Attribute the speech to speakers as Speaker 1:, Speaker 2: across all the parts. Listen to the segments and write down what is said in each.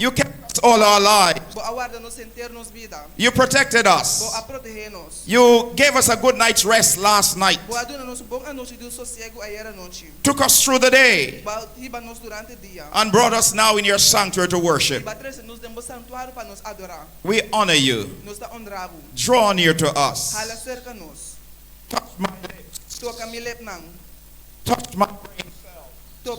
Speaker 1: You kept us all our lives.
Speaker 2: Bo a warda nos henter nos bida.
Speaker 1: You protected
Speaker 2: Bo
Speaker 1: us.
Speaker 2: a protehé nos.
Speaker 1: You gave us a good night's rest last night.
Speaker 2: Bo a duna nos un bon anochi di sosiegu ayera nochi.
Speaker 1: Took us through the day
Speaker 2: Bo a hiba nos durante dia.
Speaker 1: And brought us now in your sanctuary to worship.
Speaker 2: I bo a trese nos den bo santuario pa nos adorá.
Speaker 1: We honor you.
Speaker 2: Nos ta honra bo.
Speaker 1: Draw near to us.
Speaker 2: Hala serka nos.
Speaker 1: Touch my lips.
Speaker 2: Toka mi lepnan.
Speaker 1: Touch my brain cells.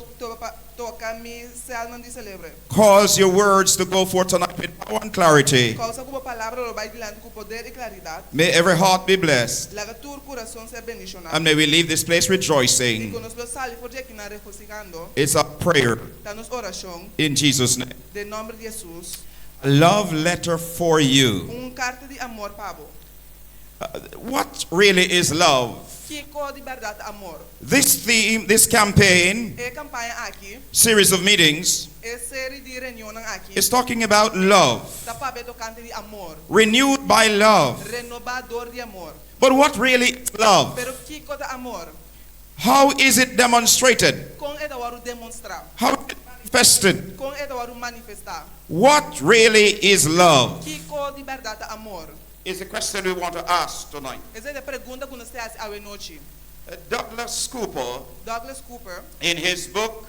Speaker 2: Toka mi sèlnan di selebre.
Speaker 1: Cause your words to go forth tonight with power and clarity.
Speaker 2: Kousa ku bo palabra lo bai dilanti ku poder i klaridat.
Speaker 1: May every heart be blessed.
Speaker 2: Laga tur kurason ser bendishoná.
Speaker 1: And may we leave this place
Speaker 2: I
Speaker 1: rejoicing.
Speaker 2: ku nos lo sali for di akinan regosihando.
Speaker 1: It's our prayer
Speaker 2: Ta nos orashon.
Speaker 1: In Jesus' name.
Speaker 2: Den nòmber di Hesus.
Speaker 1: A love letter for you.
Speaker 2: Un karta di amor pa bo.
Speaker 1: What really is love?
Speaker 2: Kiko di bèrdat ta amor?
Speaker 1: This theme, this campaign,
Speaker 2: E kampaña aki,
Speaker 1: series of meetings,
Speaker 2: e seri di reunionnan aki,
Speaker 1: is talking about love,
Speaker 2: ta papia tokante di amor,
Speaker 1: renewed by love.
Speaker 2: Renobá dor di amor.
Speaker 1: But what really is love?
Speaker 2: Pero kiko ta amor?
Speaker 1: How is it demonstrated?
Speaker 2: Kon e ta wòrdu demostrá?
Speaker 1: How is it manifested?
Speaker 2: Kon e ta wòrdu manifestá?
Speaker 1: What really is love?
Speaker 2: Kiko di bèrdat ta amor?
Speaker 1: Is the question we want to ask tonight.
Speaker 2: Esei ta e pregunta ku nos ta hasi awe nochi.
Speaker 1: Douglas Cooper,
Speaker 2: Douglas Cooper,
Speaker 1: in his book,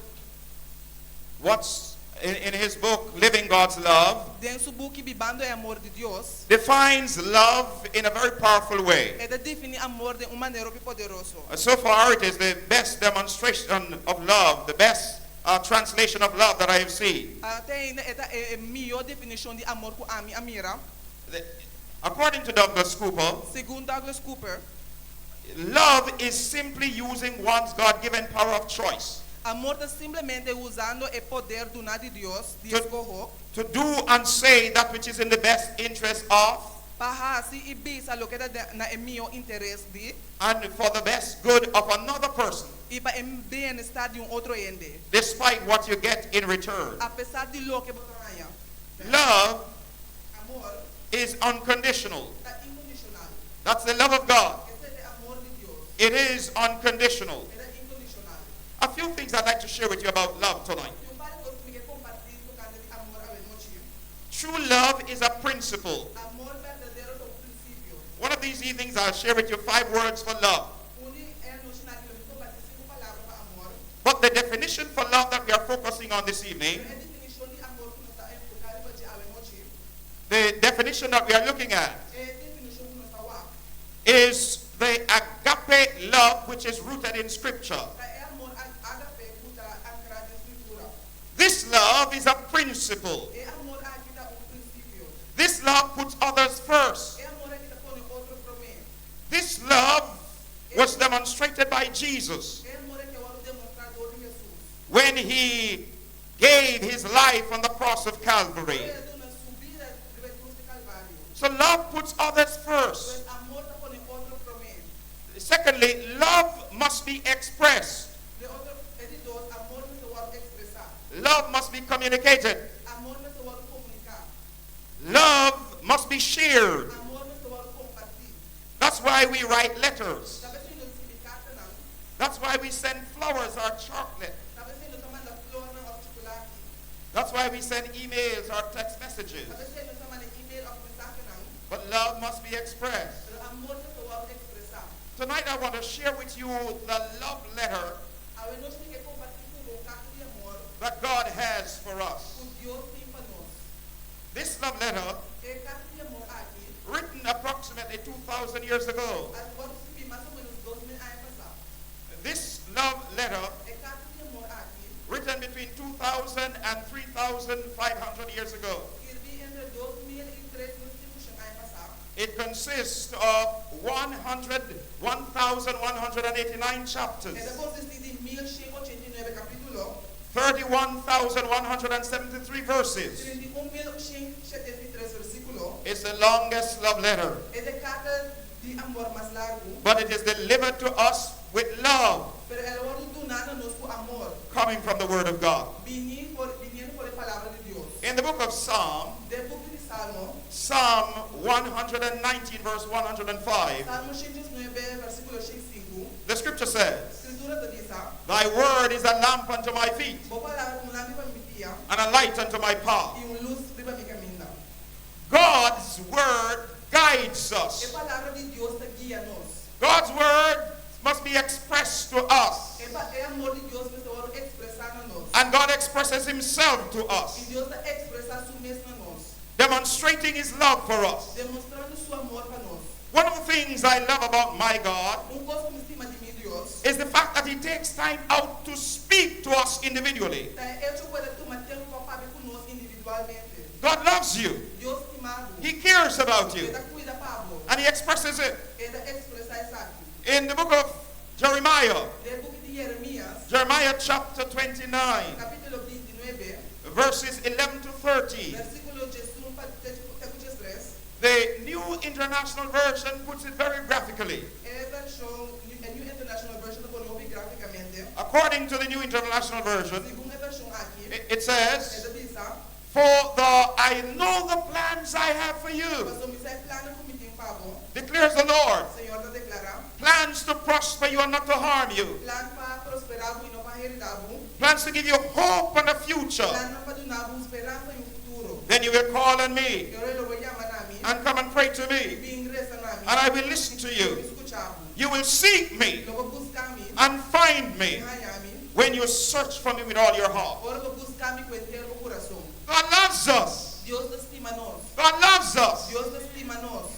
Speaker 1: What's in, in his book Living God's Love,
Speaker 2: den su buki Bibando e Amor di Dios,
Speaker 1: defines love in a very powerful way.
Speaker 2: E ta definí amor den un manera hopi poderoso.
Speaker 1: So far, it is the best demonstration of love, the best translation of love that I have seen.
Speaker 2: Te ainda e ta e mihó definishon di amor ku ami a mira.
Speaker 1: According to Douglas Cooper,
Speaker 2: Segun Douglas Cooper,
Speaker 1: love is simply using one's God-given power of choice
Speaker 2: Amor ta simplemente usando e poder duná di Dios di eskoho
Speaker 1: to do and say that which is in the best interest of
Speaker 2: pa hasi i bisa loke ta na e mihó interes di
Speaker 1: and for the best good of another person,
Speaker 2: i pa e bienestar di un otro hende,
Speaker 1: despite what you get in return.
Speaker 2: Apesar di loke bo ta haña.
Speaker 1: Love
Speaker 2: Amor
Speaker 1: is unconditional.
Speaker 2: ta inkondishonal.
Speaker 1: That's the love of God.
Speaker 2: Esei ta e amor di Dios.
Speaker 1: It is unconditional.
Speaker 2: E ta inkondishonal.
Speaker 1: A few things I'd like to share with you about love tonight.
Speaker 2: Tin un par di kos ku mi ke kompartí tokante di amor awenochi.
Speaker 1: True love is a principle.
Speaker 2: Amor berdadero ta un prinsipio.
Speaker 1: One of these evenings I'll share with you five words for love.
Speaker 2: Un di e anochinan aki lo mi kompartí sinku palabra pa amor.
Speaker 1: But the definition for love that we are focusing on this evening,
Speaker 2: Pero e definishon di amor ku nos ta enfoká riba dje awenochi,
Speaker 1: the definition that we are looking at,
Speaker 2: e definishon ku nos ta wak,
Speaker 1: is the agape love which is rooted in Scripture.
Speaker 2: Ta e amor agape ku ta ankrá den Skritura.
Speaker 1: This love is a principle.
Speaker 2: E amor aki ta un prinsipio.
Speaker 1: This love puts others first.
Speaker 2: E amor aki ta pone otro promé.
Speaker 1: This love was demonstrated by Jesus
Speaker 2: E amor aki a wòrdu demostrá dor di Hesus
Speaker 1: when he gave his life on the cross of Calvary.
Speaker 2: Ora el a duna su bida riba e krus di Kalvario.
Speaker 1: So love puts others first.
Speaker 2: Pues amor ta pone otro promé.
Speaker 1: Secondly, love must be expressed.
Speaker 2: De otro, e di dos, amor mester wòrdu ekspresá.
Speaker 1: Love must be communicated.
Speaker 2: Amor mester wòrdu komuniká.
Speaker 1: Love must be shared.
Speaker 2: Amor mester wòrdu kompartí.
Speaker 1: That's why we write letters.
Speaker 2: Ta p'esei nos skibi kartanan.
Speaker 1: That's why we send flowers or chocolate.
Speaker 2: Ta p'esei nos ta manda flornan òf chukulati.
Speaker 1: That's why we send emails or text messages.
Speaker 2: Ta p'esei nos ta manda email òf mensahenan.
Speaker 1: But love must be expressed.
Speaker 2: Pero amor mester wòrdu ekspresá.
Speaker 1: Tonight I want to share with you the love letter
Speaker 2: Awe nochi mi ke kompartí ku bo un karta di amor
Speaker 1: that God has for us.
Speaker 2: Ku Dios tin pa nos.
Speaker 1: This love letter,
Speaker 2: E karta di amor aki,
Speaker 1: written approximately 2,000 years ago,
Speaker 2: a wòrdu skibí mas o ménos 2000 aña pasá.
Speaker 1: this love letter,
Speaker 2: E karta di amor aki,
Speaker 1: written between 2,000 and 3,500 years ago,
Speaker 2: skirbí entre 2000 i 3500 aña pasá,
Speaker 1: it consists of 100, 1,189 chapters,
Speaker 2: e ta konsistí di 1189 kapítulo,
Speaker 1: 31,173 verses.
Speaker 2: 31.173 versíkulo.
Speaker 1: It's the longest love letter,
Speaker 2: E ta e karta di amor mas largu,
Speaker 1: but it is delivered to us with love
Speaker 2: pero el a wòrdu duná na nos ku amor,
Speaker 1: coming from the Word of God.
Speaker 2: bini for, biniendo for e Palabra di Dios.
Speaker 1: In the book of Psalm,
Speaker 2: Den buki di Salmo,
Speaker 1: Psalm 119, verse 105,
Speaker 2: Salmo 119, versíkulo 105,
Speaker 1: the scripture says,
Speaker 2: Skritura ta bisa,
Speaker 1: "Thy word is a lamp unto my feet
Speaker 2: Bo palabra ta un lampi pa mi pia
Speaker 1: and a light unto my path."
Speaker 2: i un
Speaker 1: God's word guides
Speaker 2: E
Speaker 1: us.
Speaker 2: palabra di Dios ta guia nos.
Speaker 1: God's word must be expressed to us.
Speaker 2: E, pa- e amor di Dios mester ekspresá na nos.
Speaker 1: And God expresses himself to
Speaker 2: I
Speaker 1: us,
Speaker 2: Dios ta ekspresá su mes na nos,
Speaker 1: demonstrating his love for us.
Speaker 2: demostrando su amor pa nos.
Speaker 1: One of the things I love about my God
Speaker 2: Un kos ku mi ta stima di mi Dios,
Speaker 1: is the fact that he takes time out to speak to us individually.
Speaker 2: ta e echo ku e ta tuma tempu pa papia ku nos individualmente.
Speaker 1: God loves you.
Speaker 2: Dios ta stima bo.
Speaker 1: He cares about you.
Speaker 2: E ta kuida pa bo.
Speaker 1: And he expresses it
Speaker 2: E ta ekspresá esaki.
Speaker 1: in the book of Jeremiah,
Speaker 2: Den buki di Jeremias,
Speaker 1: Jeremiah chapter 29,
Speaker 2: kapítulo 29,
Speaker 1: verses 11 to 13.
Speaker 2: versíkulo 11 pa 13.
Speaker 1: The New International Version puts it very graphically.
Speaker 2: E vershon, e New International Version ta pone hopi gráfikamente.
Speaker 1: According to the New International Version,
Speaker 2: Segun e vershon aki,
Speaker 1: it says,
Speaker 2: e ta bisa,
Speaker 1: For the I know the plans I have for you,
Speaker 2: Paso mi sa e plannan ku mi tin pa bo,
Speaker 1: declares the Lord.
Speaker 2: Señor ta deklará,
Speaker 1: Plans to prosper you and not to harm you.
Speaker 2: plan pa prosperá bo i no pa heridá bo,
Speaker 1: Plans to give you hope and a future.
Speaker 2: plannan pa duna bo speransa i un futuro.
Speaker 1: Then you will call on me
Speaker 2: E ora ei lo bo yama na mi,
Speaker 1: and come and pray to
Speaker 2: i
Speaker 1: me,
Speaker 2: bin resa na mi,
Speaker 1: and I will listen to
Speaker 2: i
Speaker 1: you.
Speaker 2: skucha bo.
Speaker 1: You will seek me
Speaker 2: Lo bo buska mi,
Speaker 1: and find me
Speaker 2: haña mi,
Speaker 1: when you search for me with all your heart.
Speaker 2: ora bo buska mi ku henter bo kurason.
Speaker 1: God loves us.
Speaker 2: Dios ta stima nos.
Speaker 1: God loves us.
Speaker 2: Dios ta stima nos.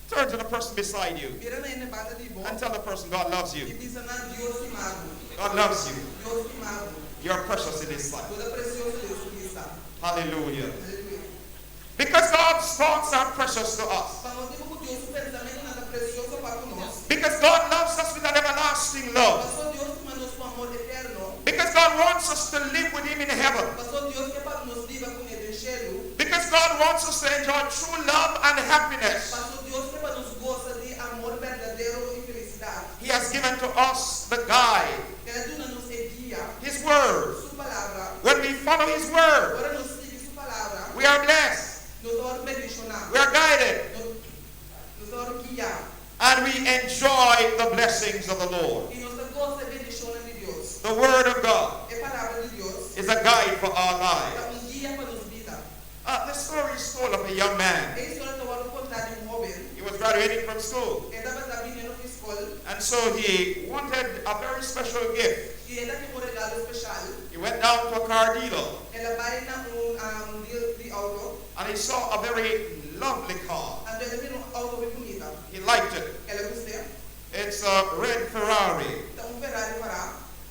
Speaker 1: Turn to the person beside you
Speaker 2: Bira na e banda di bo
Speaker 1: and tell the person God loves
Speaker 2: i
Speaker 1: you.
Speaker 2: bisa nan Dios stima bo.
Speaker 1: God loves you.
Speaker 2: Dios stima bo.
Speaker 1: You're precious in His sight.
Speaker 2: Bo ta presioso den su bista.
Speaker 1: Hallelujah.
Speaker 2: Aleluya.
Speaker 1: Because God's thoughts are precious to us.
Speaker 2: Pa motibu ku Dios su pensamentunan ta presioso pa ku nos.
Speaker 1: Because God loves us with an everlasting love.
Speaker 2: Paso Dios stima nos ku amor eterno.
Speaker 1: Because God wants us to live with Him in heaven.
Speaker 2: Paso Dios ke pa nos biba kuné den shelu.
Speaker 1: Because God wants us to enjoy true love and happiness.
Speaker 2: Paso Dios ke pa nos gosa di amor berdadero i felisidat.
Speaker 1: He has given to us the guide,
Speaker 2: El a duna nos e guia,
Speaker 1: His word.
Speaker 2: su palabra.
Speaker 1: When we follow His word,
Speaker 2: Ora nos sigui su palabra,
Speaker 1: we are blessed,
Speaker 2: nos ta wòrdu bendishoná.
Speaker 1: we are guided,
Speaker 2: Nos ta wòrdu guiá.
Speaker 1: and we enjoy the blessings of the Lord.
Speaker 2: I nos ta gosa e bendishonnan di Dios.
Speaker 1: The word of God
Speaker 2: E palabra di Dios
Speaker 1: is a guide for our
Speaker 2: ta
Speaker 1: lives.
Speaker 2: un guia pa nos bida.
Speaker 1: The story is told of a young man.
Speaker 2: E historia ta wòrdu kontá di un hóben.
Speaker 1: He was graduating from school,
Speaker 2: E tabata bini for di skol
Speaker 1: and so he wanted a very special gift.
Speaker 2: i e tabata ke un regalo spesial.
Speaker 1: He went down to a car dealer
Speaker 2: El a bai na un um, deal di outo.
Speaker 1: and he saw a very lovely car.
Speaker 2: Anto el a mira un outo hopi bunita.
Speaker 1: He liked it.
Speaker 2: El a gust'é.
Speaker 1: It's a red Ferrari.
Speaker 2: Ta un Ferrari kòrá.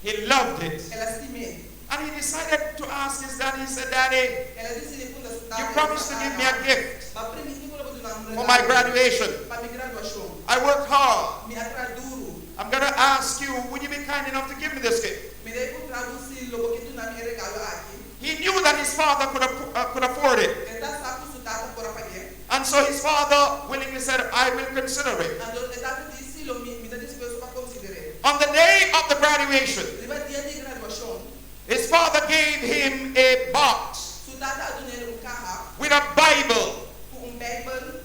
Speaker 1: He loved it.
Speaker 2: El a stim'é.
Speaker 1: And he decided to ask his daddy, he said, Daddy,
Speaker 2: El a disidí puntra su
Speaker 1: you promised to give me a gift
Speaker 2: B'a primintí ku lo bo duna mi un
Speaker 1: for my
Speaker 2: regalo
Speaker 1: graduation.
Speaker 2: pa mi graduashon.
Speaker 1: I worked hard.
Speaker 2: Mi a traha duru.
Speaker 1: I'm going to ask you, would you be kind enough to give me this gift?
Speaker 2: Mi ta bai puntra bo si lo bo ke duna mi e regalo aki.
Speaker 1: He knew that his father could afford it.
Speaker 2: E tabata sa ku su tata por a pag'é.
Speaker 1: And so his father willingly said, I will consider it.
Speaker 2: Anto e tata di si lo mi, mi ta dispuesto pa konsider'é.
Speaker 1: On the day of the graduation,
Speaker 2: Riba dia di graduashon,
Speaker 1: his father gave him a box
Speaker 2: su tata a dun'é un kaha
Speaker 1: with a Bible.
Speaker 2: ku un Beibel,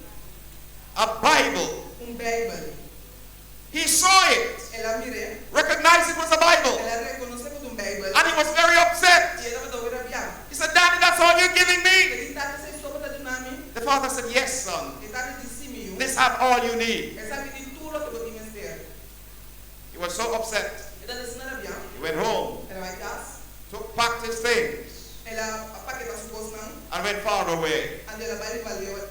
Speaker 1: A Bible.
Speaker 2: un Beibel.
Speaker 1: He saw it,
Speaker 2: El a mir'é,
Speaker 1: recognized it was a Bible,
Speaker 2: el a rekonosé ku ta un Beibel.
Speaker 1: and he was very upset.
Speaker 2: I e tabata hopi rabiá.
Speaker 1: He said, Daddy, that's all you're giving me?
Speaker 2: El di, tata, esei so bo ta duna mi.
Speaker 1: The father said, Yes, son.
Speaker 2: E tata di sí, mi yu.
Speaker 1: This have all you need.
Speaker 2: Esaki tin tur loke bo tin mester.
Speaker 1: He was so upset.
Speaker 2: E tabata asina rabiá.
Speaker 1: He went home,
Speaker 2: El a bai kas,
Speaker 1: took packed his things,
Speaker 2: el a paketá su kosnan,
Speaker 1: and went far away.
Speaker 2: anto el a bai riba leu.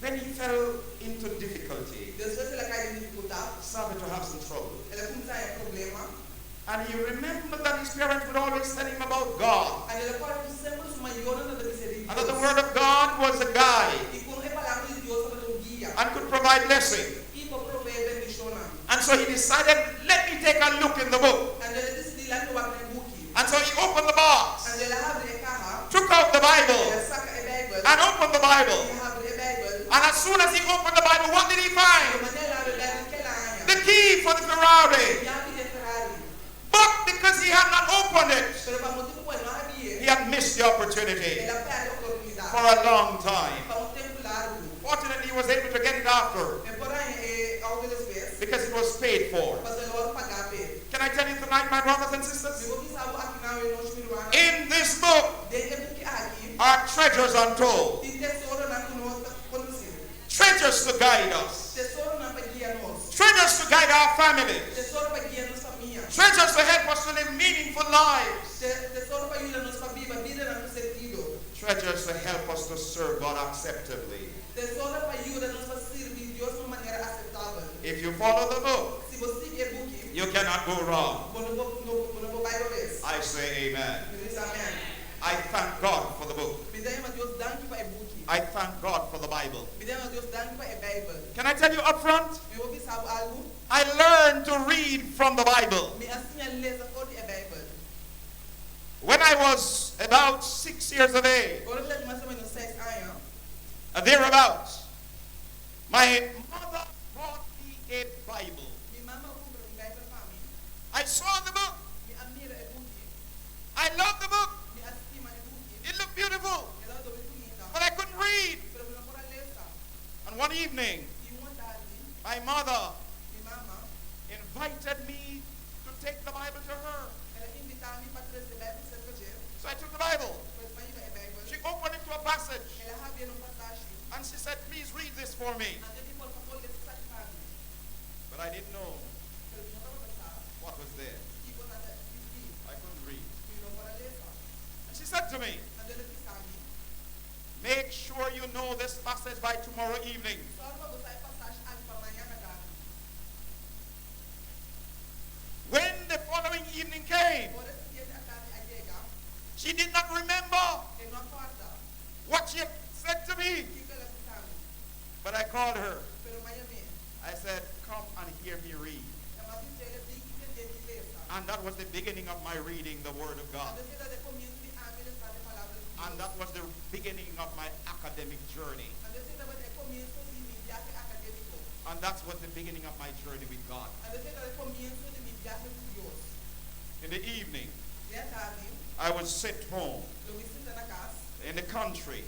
Speaker 1: Then he fell into difficulty,
Speaker 2: Despues el a kai den difikultat,
Speaker 1: started to have some trouble.
Speaker 2: el a kuminsá haña problema.
Speaker 1: And he remembered that his parents would always tell him about God,
Speaker 2: Anto el a kòrda ku semper su mayornan tabata bis'é di
Speaker 1: and that the
Speaker 2: Dios.
Speaker 1: Word of God was a guide
Speaker 2: I ku e palabra di Dios tabata un guia.
Speaker 1: and could provide blessing.
Speaker 2: I por proveé bendishonnan.
Speaker 1: And so he decided, let me take a look in the book.
Speaker 2: Anto el a disidí laga mi wak den e buki.
Speaker 1: And so he opened the box,
Speaker 2: Anto el a habri e kaha,
Speaker 1: took out the Bible,
Speaker 2: el a saka e Beibel,
Speaker 1: and opened the Bible.
Speaker 2: i habri e Beibel.
Speaker 1: And as soon as he opened the Bible, what did he find?
Speaker 2: Manera el a habri e Beibel, kiko el a haña.
Speaker 1: The key for the Ferrari.
Speaker 2: Yabi di e Ferrari.
Speaker 1: But because he had not opened it,
Speaker 2: Pero pa motibu ku e no a habrié,
Speaker 1: he had missed the opportunity
Speaker 2: el a pèrdè e oportunidat.
Speaker 1: for a long time.
Speaker 2: Pa un tempu largu.
Speaker 1: Fortunately, he was able to get it after
Speaker 2: E por a haña e outo despues,
Speaker 1: because it was paid for.
Speaker 2: pasobra el a wòrdu pagá p'e.
Speaker 1: Can I tell you tonight, my brothers and sisters?
Speaker 2: Mi por bisa bo aki na awe nochi, mi rumannan.
Speaker 1: In this book
Speaker 2: Den e buki aki,
Speaker 1: are treasures untold.
Speaker 2: tin tesoronan ku no ta
Speaker 1: Treasures to guide us.
Speaker 2: Tesoronan pa guia nos.
Speaker 1: Treasures to guide our families.
Speaker 2: Tesoro pa guia nos famia.
Speaker 1: Treasures to help us to live meaningful lives.
Speaker 2: Tesoro pa yuda nos pa biba bidanan ku sentido.
Speaker 1: Treasures to help us to serve God acceptably.
Speaker 2: Tesoro pa yuda nos pa sirbi Dios di un manera aseptabel.
Speaker 1: If you follow the book,
Speaker 2: Si bo sigui e buki,
Speaker 1: you cannot go wrong.
Speaker 2: bo no por no bo no por bai robes.
Speaker 1: I say amen.
Speaker 2: Mi ta bisa amèn.
Speaker 1: I thank God for the book.
Speaker 2: Mi ta yama Dios danki pa e buki.
Speaker 1: I thank God for the Bible.
Speaker 2: Mi ta yama Dios danki pa e Beibel.
Speaker 1: Can I tell you up front?
Speaker 2: Mi por bisa bo algu?
Speaker 1: I learned to read from the Bible.
Speaker 2: Mi a siña lesa for di e Beibel.
Speaker 1: When I was about 6 years of age,
Speaker 2: Ora mi tabatin mas o ménos 6 aña,
Speaker 1: thereabouts, my mother bought me a Bible.
Speaker 2: Mi mama a kumpra un Beibel pa mi.
Speaker 1: I saw the book.
Speaker 2: Mi a mira e buki.
Speaker 1: I loved the book.
Speaker 2: Mi a stima e buki.
Speaker 1: It looked beautiful,
Speaker 2: E tabata bunita.
Speaker 1: but I couldn't read.
Speaker 2: Pero mi no por a lesa.
Speaker 1: And one evening,
Speaker 2: I un atardi,
Speaker 1: my mother
Speaker 2: mi mama,
Speaker 1: invited me to take the Bible to her.
Speaker 2: el a invitá mi pa trese Beibel serka dje.
Speaker 1: So I took the Bible.
Speaker 2: Pues m'a hiba e Beibel.
Speaker 1: She opened it to a passage
Speaker 2: El a habri un pasashi.
Speaker 1: and she said, "Please read this for me."
Speaker 2: Anto el a di, "Por fabor, lesa esaki pa mi."
Speaker 1: But I didn't know
Speaker 2: Pero mi no tabata sa
Speaker 1: what was there.
Speaker 2: kiko tabata skirbí.
Speaker 1: I couldn't read.
Speaker 2: Mi no por a lesa.
Speaker 1: And she said to me,
Speaker 2: Anto el a bisa mi,
Speaker 1: "Make sure you know this passage by tomorrow evening."
Speaker 2: "Sòru pa bo sa e pasashi aki pa mañan atardi."
Speaker 1: When the following evening came,
Speaker 2: Ora e siguiente atardi a yega,
Speaker 1: she did not remember
Speaker 2: e no a kòrda
Speaker 1: what she had said to me.
Speaker 2: kiko el a bisa mi.
Speaker 1: But I called her.
Speaker 2: Pero m'a yam'é.
Speaker 1: I said, "Come and hear me read."
Speaker 2: M'a bis'é, "Bin tende mi lesa."
Speaker 1: And that was the beginning of my reading the Word of God.
Speaker 2: Anto esei tabata e komienso di ami lesa e palabra di
Speaker 1: And
Speaker 2: Dios.
Speaker 1: that was the beginning of my academic journey.
Speaker 2: Anto esei tabata e komienso di mi biahe akadémiko.
Speaker 1: And that was the beginning of my journey with God.
Speaker 2: Anto esei tabata e komienso di mi biahe ku Dios.
Speaker 1: In the evening,
Speaker 2: Di atardi,
Speaker 1: I would sit home
Speaker 2: lo mi sinta na kas,
Speaker 1: in the country.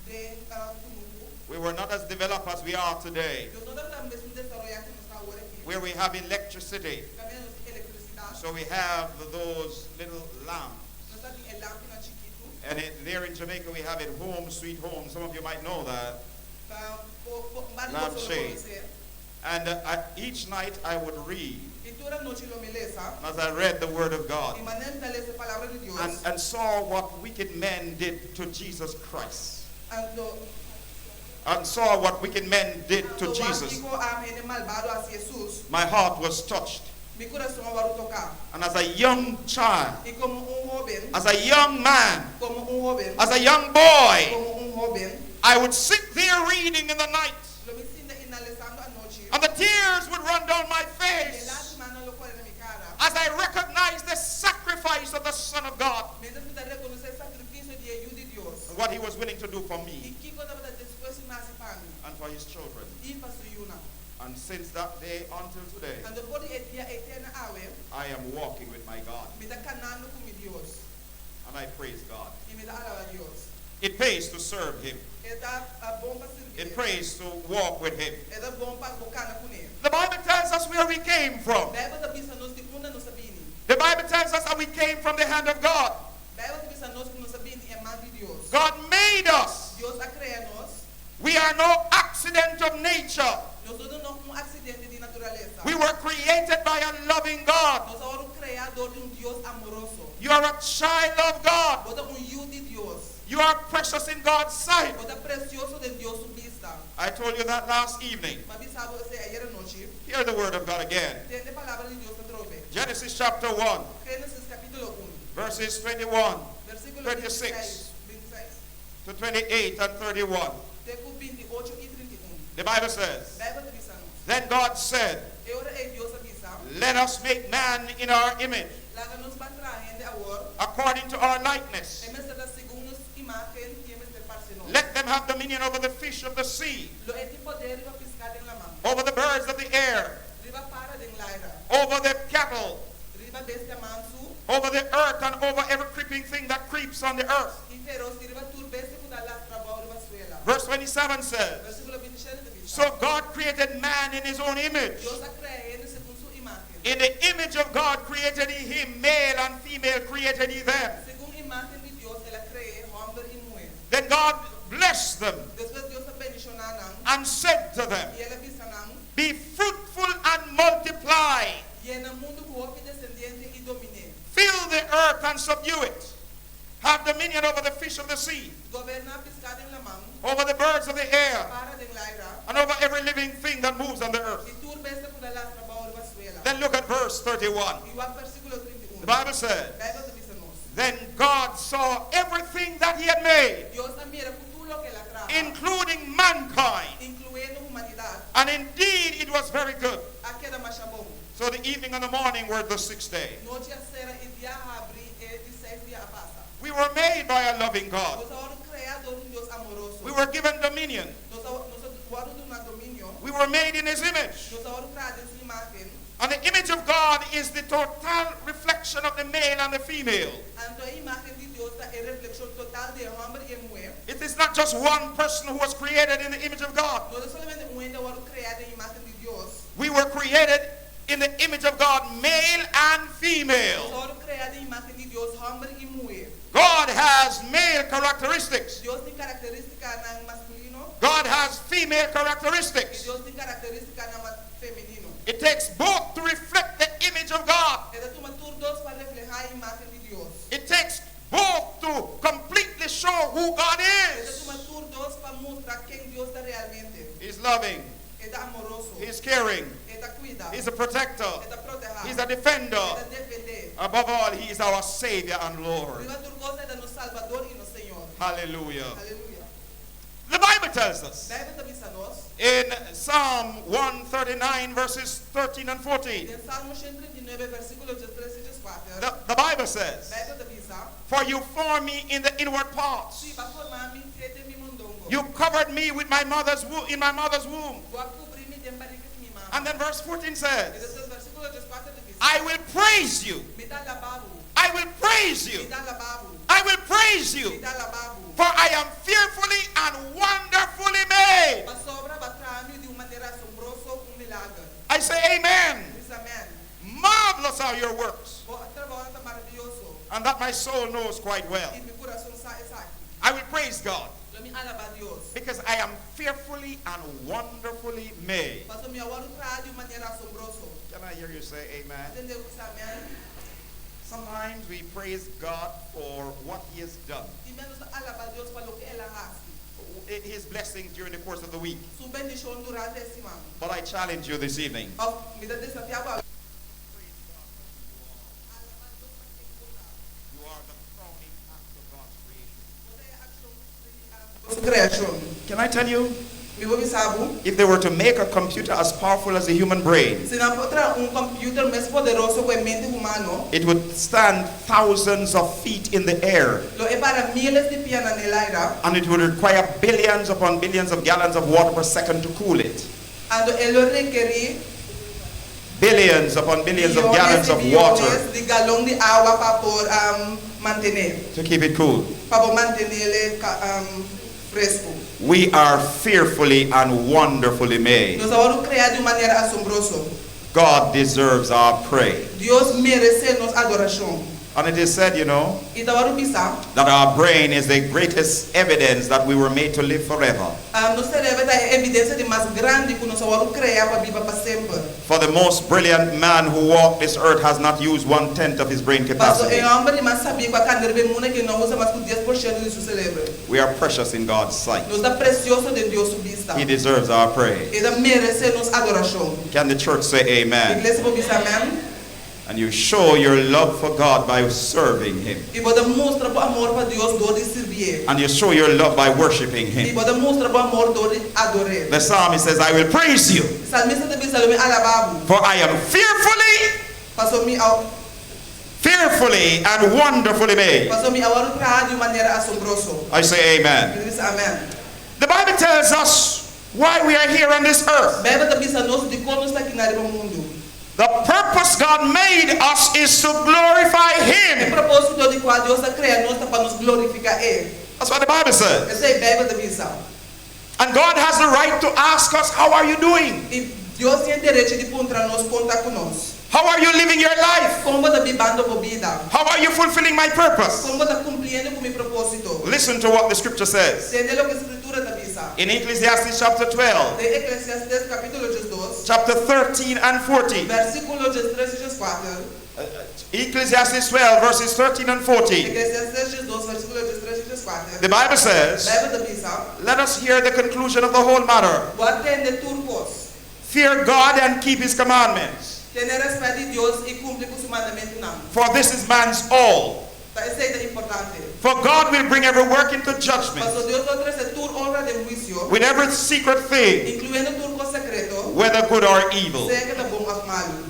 Speaker 2: den kunuku.
Speaker 1: We were not as developed as we are today,
Speaker 2: Nos no tabata mes desaroyá ku nos ta awor aki.
Speaker 1: where we have electricity.
Speaker 2: Kaminda nos tin elektrisidat.
Speaker 1: So we have those little lamps.
Speaker 2: Nos tin e lampinan chikitu.
Speaker 1: And there in Jamaica, we have it, Home Sweet Home. Some of you might know that.
Speaker 2: Pa, po, po,
Speaker 1: Lampshade.
Speaker 2: konosé.
Speaker 1: And each night I would read.
Speaker 2: I tur anochi lo mi lesa.
Speaker 1: As I read the Word of God
Speaker 2: I manera mi ta lesa e palabra di Dios.
Speaker 1: and saw what wicked men did to Jesus Christ.
Speaker 2: Anto,
Speaker 1: And saw what wicked men did to
Speaker 2: anto
Speaker 1: Jesus.
Speaker 2: Kiko a hende malbado a hasi Jesus.
Speaker 1: My heart was touched.
Speaker 2: Mi kurason a wòrdu toká.
Speaker 1: And as a young child,
Speaker 2: I komo un hóben,
Speaker 1: as a young man,
Speaker 2: komo un hóben,
Speaker 1: as a young boy,
Speaker 2: komo un hóben,
Speaker 1: I would sit there reading in the night.
Speaker 2: lo mi sinta einan lesando anochi.
Speaker 1: And the tears would run down my
Speaker 2: E
Speaker 1: face
Speaker 2: lágrimanan lo kore na mi kara.
Speaker 1: as I recognized the sacrifice of the Son of God
Speaker 2: Mientras mi ta rekonosé e sakrifisio di e Yu di Dios.
Speaker 1: and what he was willing to do for
Speaker 2: I
Speaker 1: me
Speaker 2: kiko e tabata dispuesto na hasi pa mi.
Speaker 1: and for his children.
Speaker 2: I pa su yunan.
Speaker 1: And since that day until today,
Speaker 2: Anto for di e dia ei te na awe,
Speaker 1: I am walking with my God.
Speaker 2: mi ta kanando ku mi Dios.
Speaker 1: And I praise God.
Speaker 2: I mi ta alabá Dios.
Speaker 1: It pays to serve him.
Speaker 2: E ta bon pa sirbi.
Speaker 1: It pays to walk with him.
Speaker 2: E ta bon pa kana kuné.
Speaker 1: The Bible tells us where we came from.
Speaker 2: Beibel ta bisa nos di unda nos a bini.
Speaker 1: The Bible tells us that we came from the hand of God.
Speaker 2: Beibel ta bisa nos ku nos a bini di e man di Dios.
Speaker 1: God made us.
Speaker 2: Dios a krea nos.
Speaker 1: We are no accident of nature.
Speaker 2: Nos no ta un aksidente di naturalesa.
Speaker 1: We were created by a loving God.
Speaker 2: Nos a wòrdu kreá dor di un Dios amoroso.
Speaker 1: You are a child of God.
Speaker 2: Bo ta un yu di Dios.
Speaker 1: You are precious in God's sight.
Speaker 2: Bo ta presioso den Dios su bista.
Speaker 1: I told you that last evening.
Speaker 2: M'a bisa bo esei ayera nochi.
Speaker 1: Hear the word of God again.
Speaker 2: Tende palabra di Dios atrobe.
Speaker 1: Genesis chapter 1,
Speaker 2: Génesis kapítulo 1,
Speaker 1: verses 21
Speaker 2: versíkulo
Speaker 1: 26.
Speaker 2: 26, 26,
Speaker 1: to 28 and 31.
Speaker 2: te ku 28 i 31.
Speaker 1: The Bible says,
Speaker 2: Beibel ta bisa nos.
Speaker 1: Then God said,
Speaker 2: E ora ei Dios a bisa,
Speaker 1: "Let us make man in our image,
Speaker 2: "Laga nos ban traha hende awor,
Speaker 1: according to our likeness.
Speaker 2: e mester ta segun nos imágen i e mester parse nos.
Speaker 1: Let them have dominion over the fish of the sea,
Speaker 2: Lo e tin poder riba piská den laman,
Speaker 1: over the birds of the air,
Speaker 2: riba para den laira,
Speaker 1: over the cattle,
Speaker 2: riba bestia mansu,
Speaker 1: over the earth, and over every creeping thing that creeps on the earth."
Speaker 2: i feros, i riba tur bestia ku ta lastra abou riba suela."
Speaker 1: Verse 27 says,
Speaker 2: Versíkulo 27 ta bisa,
Speaker 1: So God created man in his own image.
Speaker 2: Dios a krea hende segun su imágen.
Speaker 1: In the image of God created he him, male and female created he them.
Speaker 2: Segun imágen di Dios, el a krea hòmber i muhé.
Speaker 1: Then God blessed them
Speaker 2: Despues Dios a bendishoná bendishoná nan.
Speaker 1: And said to them,
Speaker 2: I el a bisa nan,
Speaker 1: "Be fruitful and multiply.
Speaker 2: Yena mundu ku hopi desendiente i domin'é.
Speaker 1: Fill the earth and subdue it. Have dominion over the fish of the sea,
Speaker 2: Goberná piská den laman,
Speaker 1: over the birds of the air,
Speaker 2: para den laira,
Speaker 1: and over every living thing that moves on the earth."
Speaker 2: i tur bestia ku ta lastra bou riba suela.
Speaker 1: Then look at verse 31.
Speaker 2: I wak versíkulo 31.
Speaker 1: The Bible said,
Speaker 2: Beibel ta bisa nos.
Speaker 1: "Then God saw everything that he had made,
Speaker 2: Dios a mira ku tur loke el a traha,
Speaker 1: including mankind,
Speaker 2: inkluyendo humanidat,
Speaker 1: and indeed it was very good."
Speaker 2: a keda masha bon.
Speaker 1: So the evening and the morning were the sixth day.
Speaker 2: Nochi a sera i dia a habri e di seis dia a pasa.
Speaker 1: We were made by a loving God.
Speaker 2: Nos a wòrdu kreá dor di un Dios amoroso.
Speaker 1: We were given dominion.
Speaker 2: Nos a nos a wòrdu duná dominio.
Speaker 1: We were made in his image.
Speaker 2: Nos a wòrdu kreá den su imágen.
Speaker 1: And the image of God is the total reflection of the male and the female.
Speaker 2: Anto e imágen di Dios ta e reflekshon total di e hòmber i e muhé.
Speaker 1: It is not just one person who was created in the image of God.
Speaker 2: No ta solamente un hende a wòrdu kreá den imágen di Dios.
Speaker 1: We were created in the image of God, male and
Speaker 2: Nos
Speaker 1: female.
Speaker 2: a wòrdu kreá den imágen di Dios, hòmber i muhé.
Speaker 1: God has male characteristics.
Speaker 2: Dios tin karakterístikanan maskulino
Speaker 1: God has female
Speaker 2: i
Speaker 1: characteristics.
Speaker 2: Dios tin karakterístikanan femenino.
Speaker 1: It takes both to reflect the image of God.
Speaker 2: E ta tuma tur dos pa reflehá e imágen di Dios.
Speaker 1: It takes both to completely show who God
Speaker 2: E ta
Speaker 1: is.
Speaker 2: tuma tur dos pa mustra ken Dios ta realmente.
Speaker 1: He's loving.
Speaker 2: E ta amoroso.
Speaker 1: He's caring.
Speaker 2: E ta kuida.
Speaker 1: He's a protector.
Speaker 2: E ta protehá.
Speaker 1: He's a defender.
Speaker 2: E ta defendé.
Speaker 1: Above all, He is our Savior and Lord.
Speaker 2: Riba tur kos, e ta nos Salbador i nos Señor.
Speaker 1: Hallelujah.
Speaker 2: Aleluya.
Speaker 1: The Bible tells us
Speaker 2: Beibel ta bisa nos
Speaker 1: in Psalm 139, verses 13 and 14.
Speaker 2: den Salmo 139, versíkulo 13 i 14.
Speaker 1: The Bible says,
Speaker 2: Beibel ta bisa,
Speaker 1: "For you formed me in the inward parts.
Speaker 2: Sí, b'a forma mi te den mi mondongo.
Speaker 1: You covered me with my mother's womb, in my mother's womb."
Speaker 2: Bo a kubri mi den barika di mi mama.
Speaker 1: And then verse 14
Speaker 2: I
Speaker 1: says,
Speaker 2: despues versíkulo 14 ta bisa,
Speaker 1: "I will praise you.
Speaker 2: Mi ta alabá bo.
Speaker 1: I will praise you.
Speaker 2: Mi ta alabá bo.
Speaker 1: I will praise
Speaker 2: Mi
Speaker 1: you.
Speaker 2: ta alabá bo.
Speaker 1: For I am fearfully and wonderfully made."
Speaker 2: Pasobra b'a traha mi di un manera asombroso, un milager.
Speaker 1: I say amen.
Speaker 2: Mi bisa amèn.
Speaker 1: Marvelous are your works.
Speaker 2: Bo trabounan ta maravioso.
Speaker 1: And that my soul knows quite well.
Speaker 2: I mi kurason sa esaki.
Speaker 1: I will praise God
Speaker 2: Lo mi alabá Dios.
Speaker 1: because I am fearfully and wonderfully made.
Speaker 2: Pasobra mi a wòrdu traha di un manera asombroso.
Speaker 1: Can I hear you say amen?
Speaker 2: Tende bo bisa amèn?
Speaker 1: Sometimes we praise God for what He has done,
Speaker 2: Tin bia nos ta alabá Dios pa loke El a hasi.
Speaker 1: His blessings during the course of the week.
Speaker 2: Su bendishon durante e siman.
Speaker 1: But I challenge you this evening.
Speaker 2: Òf mi ta desafiá bo.
Speaker 1: You are the crowning act of God's creation.
Speaker 2: Su kreashon.
Speaker 1: Can I tell you?
Speaker 2: Mi por bisa bo.
Speaker 1: If they were to make a computer as powerful as the human brain,
Speaker 2: Si nan por traha un kòmpiuter mes poderoso ku e mente humano,
Speaker 1: it would stand thousands of feet in the air
Speaker 2: lo e para míles di pia na laira,
Speaker 1: and it would require billions upon billions of gallons of water per second to cool it.
Speaker 2: anto e lo rekerí
Speaker 1: Billions upon billions of gallons
Speaker 2: biyones i
Speaker 1: of water
Speaker 2: biyones di galòn di awa pa por um, mantené,
Speaker 1: to keep it cool.
Speaker 2: pa por mantené um, fresku.
Speaker 1: We are fearfully and wonderfully made.
Speaker 2: Nos a wòrdu kreá di un manera asombroso.
Speaker 1: God deserves our praise.
Speaker 2: Dios meresé nos adorashon.
Speaker 1: And it is said
Speaker 2: I ta wòrdu bisá,
Speaker 1: that our brain is the greatest evidence that we were made to live forever.
Speaker 2: um, nos serebro ta e evidensia di mas grandi ku nos a wòrdu kreá pa biba pa semper.
Speaker 1: For the most brilliant man who walked this earth has not used one tenth of his brain
Speaker 2: Paso
Speaker 1: capacity.
Speaker 2: e hòmber di mas sabí ku a kana riba e mundu akí no a usa mas ku 10% di su serebro.
Speaker 1: We are precious in God's sight.
Speaker 2: Nos ta presioso den Dios su bista.
Speaker 1: He deserves our praise.
Speaker 2: E ta meresé nos adorashon.
Speaker 1: Can the church say amen?
Speaker 2: Iglesia por bisa amèn?
Speaker 1: And you show your love for God by serving Him.
Speaker 2: I bo ta mustra bo amor pa Dios dor di sirbié.
Speaker 1: And you show your love by worshiping
Speaker 2: I
Speaker 1: Him.
Speaker 2: bo ta mustra bo amor dor di ador'é.
Speaker 1: The psalmist says, "I will praise you,
Speaker 2: Salmista ta bisa, lo mi alabá bo.
Speaker 1: for I am fearfully,
Speaker 2: Paso mi a
Speaker 1: fearfully, and wonderfully made."
Speaker 2: paso mi a wòrdu traha di un manera asombroso.
Speaker 1: I say amen.
Speaker 2: Mi bisa amèn.
Speaker 1: The Bible tells us why we are here on this earth.
Speaker 2: Beibel ta bisa nos dikon nos ta aki na riba mundu.
Speaker 1: The purpose God made us is to glorify
Speaker 2: E
Speaker 1: Him.
Speaker 2: propósito di kua Dios a krea nos ta pa nos glorifiká E.
Speaker 1: That's what the Bible says.
Speaker 2: Esei Beibel ta bisa.
Speaker 1: And God has the right to ask us, "How are you doing?
Speaker 2: I Dios tin derecho di puntra nos kon ta ku nos.
Speaker 1: How are you living your life?
Speaker 2: Kon bo ta bibando bo bida?
Speaker 1: How are you fulfilling my purpose?"
Speaker 2: Kon bo ta kumpliendo ku mi propósito?
Speaker 1: Listen to what the scripture says.
Speaker 2: Tende loke Skritura ta bisa. bisa.
Speaker 1: In Ecclesiastes chapter 12,
Speaker 2: Den Eklesiastes kapítulo 12,
Speaker 1: chapter 13 and 14.
Speaker 2: Versíkulo 13 i 14.
Speaker 1: Ecclesiastes 12, verses 13 and 14.
Speaker 2: Eklesiastes 12, versíkulo 13 i 14.
Speaker 1: The Bible says,
Speaker 2: Beibel ta bisa,
Speaker 1: Let us hear the conclusion of the whole matter.
Speaker 2: Ban tende tur kos.
Speaker 1: Fear God and keep his commandments,
Speaker 2: Tene rèspèt di Dios i kumpli ku su mandamentunan.
Speaker 1: for this is man's all.
Speaker 2: Ta esei ta importante.
Speaker 1: For God will bring every work into judgment
Speaker 2: Pasobra Dios lo trese tur obra den huisio,
Speaker 1: with every secret thing,
Speaker 2: inkluyendo tur kos sekreto,
Speaker 1: whether good or evil.
Speaker 2: sea ku ta bon òf malu.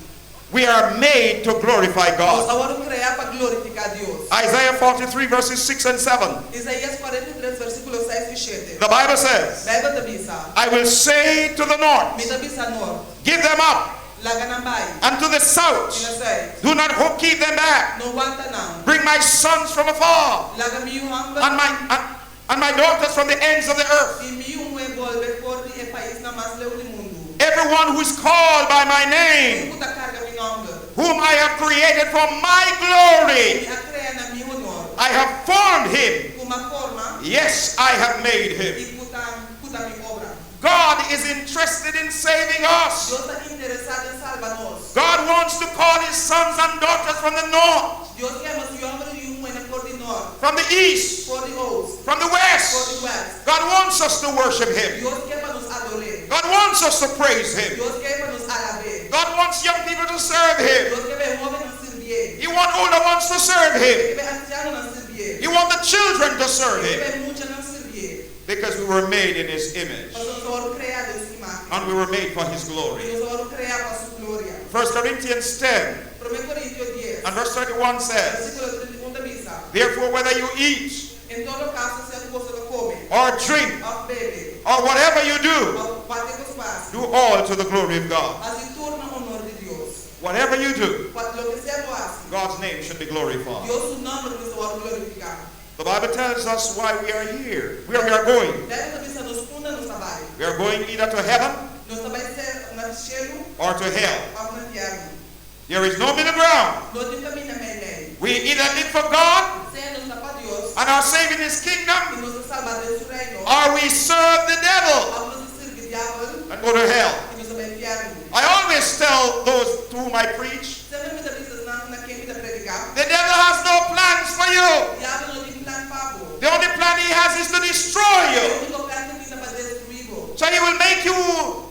Speaker 1: We are made to glorify
Speaker 2: Nos
Speaker 1: God.
Speaker 2: a wòrdu kreá pa glorifiká Dios.
Speaker 1: Isaiah 43, verses 6 and 7.
Speaker 2: Isaías 43, versíkulo 6 i 7.
Speaker 1: The Bible says,
Speaker 2: Beibel ta bisa,
Speaker 1: I will say to the
Speaker 2: Mi
Speaker 1: north,
Speaker 2: ta bisa nort,
Speaker 1: Give them up,
Speaker 2: laga nan bai.
Speaker 1: and to the
Speaker 2: I
Speaker 1: south,
Speaker 2: na sùit,
Speaker 1: do not keep them back.
Speaker 2: no wanta nan.
Speaker 1: Bring my sons from afar,
Speaker 2: Laga mi yu hòmber
Speaker 1: and my daughters from the ends of the earth.
Speaker 2: i mi yu muhé bolbe for di e paisnan mas leu di mundu.
Speaker 1: Everyone who is called by my name,
Speaker 2: Tur ku ta karga mi nòmber,
Speaker 1: whom I have created for my glory,
Speaker 2: mi a krea na mi honor.
Speaker 1: I have formed him.
Speaker 2: Ku m'a forma
Speaker 1: Yes, I have made him.
Speaker 2: i ku ta ku ta mi obra.
Speaker 1: God is interested in saving us.
Speaker 2: Dios ta interesá den salba nos.
Speaker 1: God wants to call his sons and daughters from the north,
Speaker 2: Dios ke yama su yu hòmber i yu muhénan for di nort,
Speaker 1: from the east,
Speaker 2: for di ost,
Speaker 1: from the
Speaker 2: for di
Speaker 1: west.
Speaker 2: wèst.
Speaker 1: God wants us to worship him.
Speaker 2: Dios ke pa nos ador'é.
Speaker 1: God wants us to praise him.
Speaker 2: Dios ke pa nos alab'é.
Speaker 1: God wants young people to serve him.
Speaker 2: Dios ke pa e hóbennan sirbié.
Speaker 1: He wants older ones to serve him.
Speaker 2: Ke pa e ansianonan sirbié.
Speaker 1: He wants the children to serve
Speaker 2: Ke
Speaker 1: him.
Speaker 2: pa e muchanan sirbié.
Speaker 1: Because we were made in his image
Speaker 2: Pasobra nos a wòrdu kreá den su imágen.
Speaker 1: and we were made for his
Speaker 2: I
Speaker 1: glory.
Speaker 2: nos a wòrdu kreá pa su gloria.
Speaker 1: 1 Corinthians 10
Speaker 2: Promé Korintio 10,
Speaker 1: and verse 31 says,
Speaker 2: versíkulo 31 ta bisa,
Speaker 1: Therefore, whether you eat
Speaker 2: En todo kaso, sea ku boso ta kome,
Speaker 1: or drink
Speaker 2: òf bebe,
Speaker 1: or whatever you do,
Speaker 2: òf kualke kos hasi,
Speaker 1: do all to the glory of God.
Speaker 2: hasi tur na honor di Dios.
Speaker 1: Whatever you do,
Speaker 2: Loke sea ku bo hasi,
Speaker 1: God's name should be glorified.
Speaker 2: Dios su nòmber mester wòrdu glorifiká.
Speaker 1: The Bible tells us why we are here, where we are going.
Speaker 2: Beibel ta bisa nos unda nos ta bai.
Speaker 1: We are going either to heaven
Speaker 2: Nos ta bai sea na shelu
Speaker 1: or to hell.
Speaker 2: òf na fièrnu.
Speaker 1: There is no middle ground.
Speaker 2: No tin kaminda meimei.
Speaker 1: We either live for God
Speaker 2: Sea nos ta pa Dios
Speaker 1: and are saved in His kingdom,
Speaker 2: i nos ta salbá den su reino,
Speaker 1: or we serve the devil
Speaker 2: òf nos ta sirbi diabel
Speaker 1: and go to hell.
Speaker 2: i nos ta bai fièrnu.
Speaker 1: I always tell those to whom I preach,
Speaker 2: Semper mi ta bisa esnan na ken mi ta prediká,
Speaker 1: the devil has no plans for you.
Speaker 2: Diabel no tin plan pa bo.
Speaker 1: The only plan he has is to destroy
Speaker 2: E
Speaker 1: you.
Speaker 2: úniko plan ku e tin ta pa destruí bo.
Speaker 1: So he will make you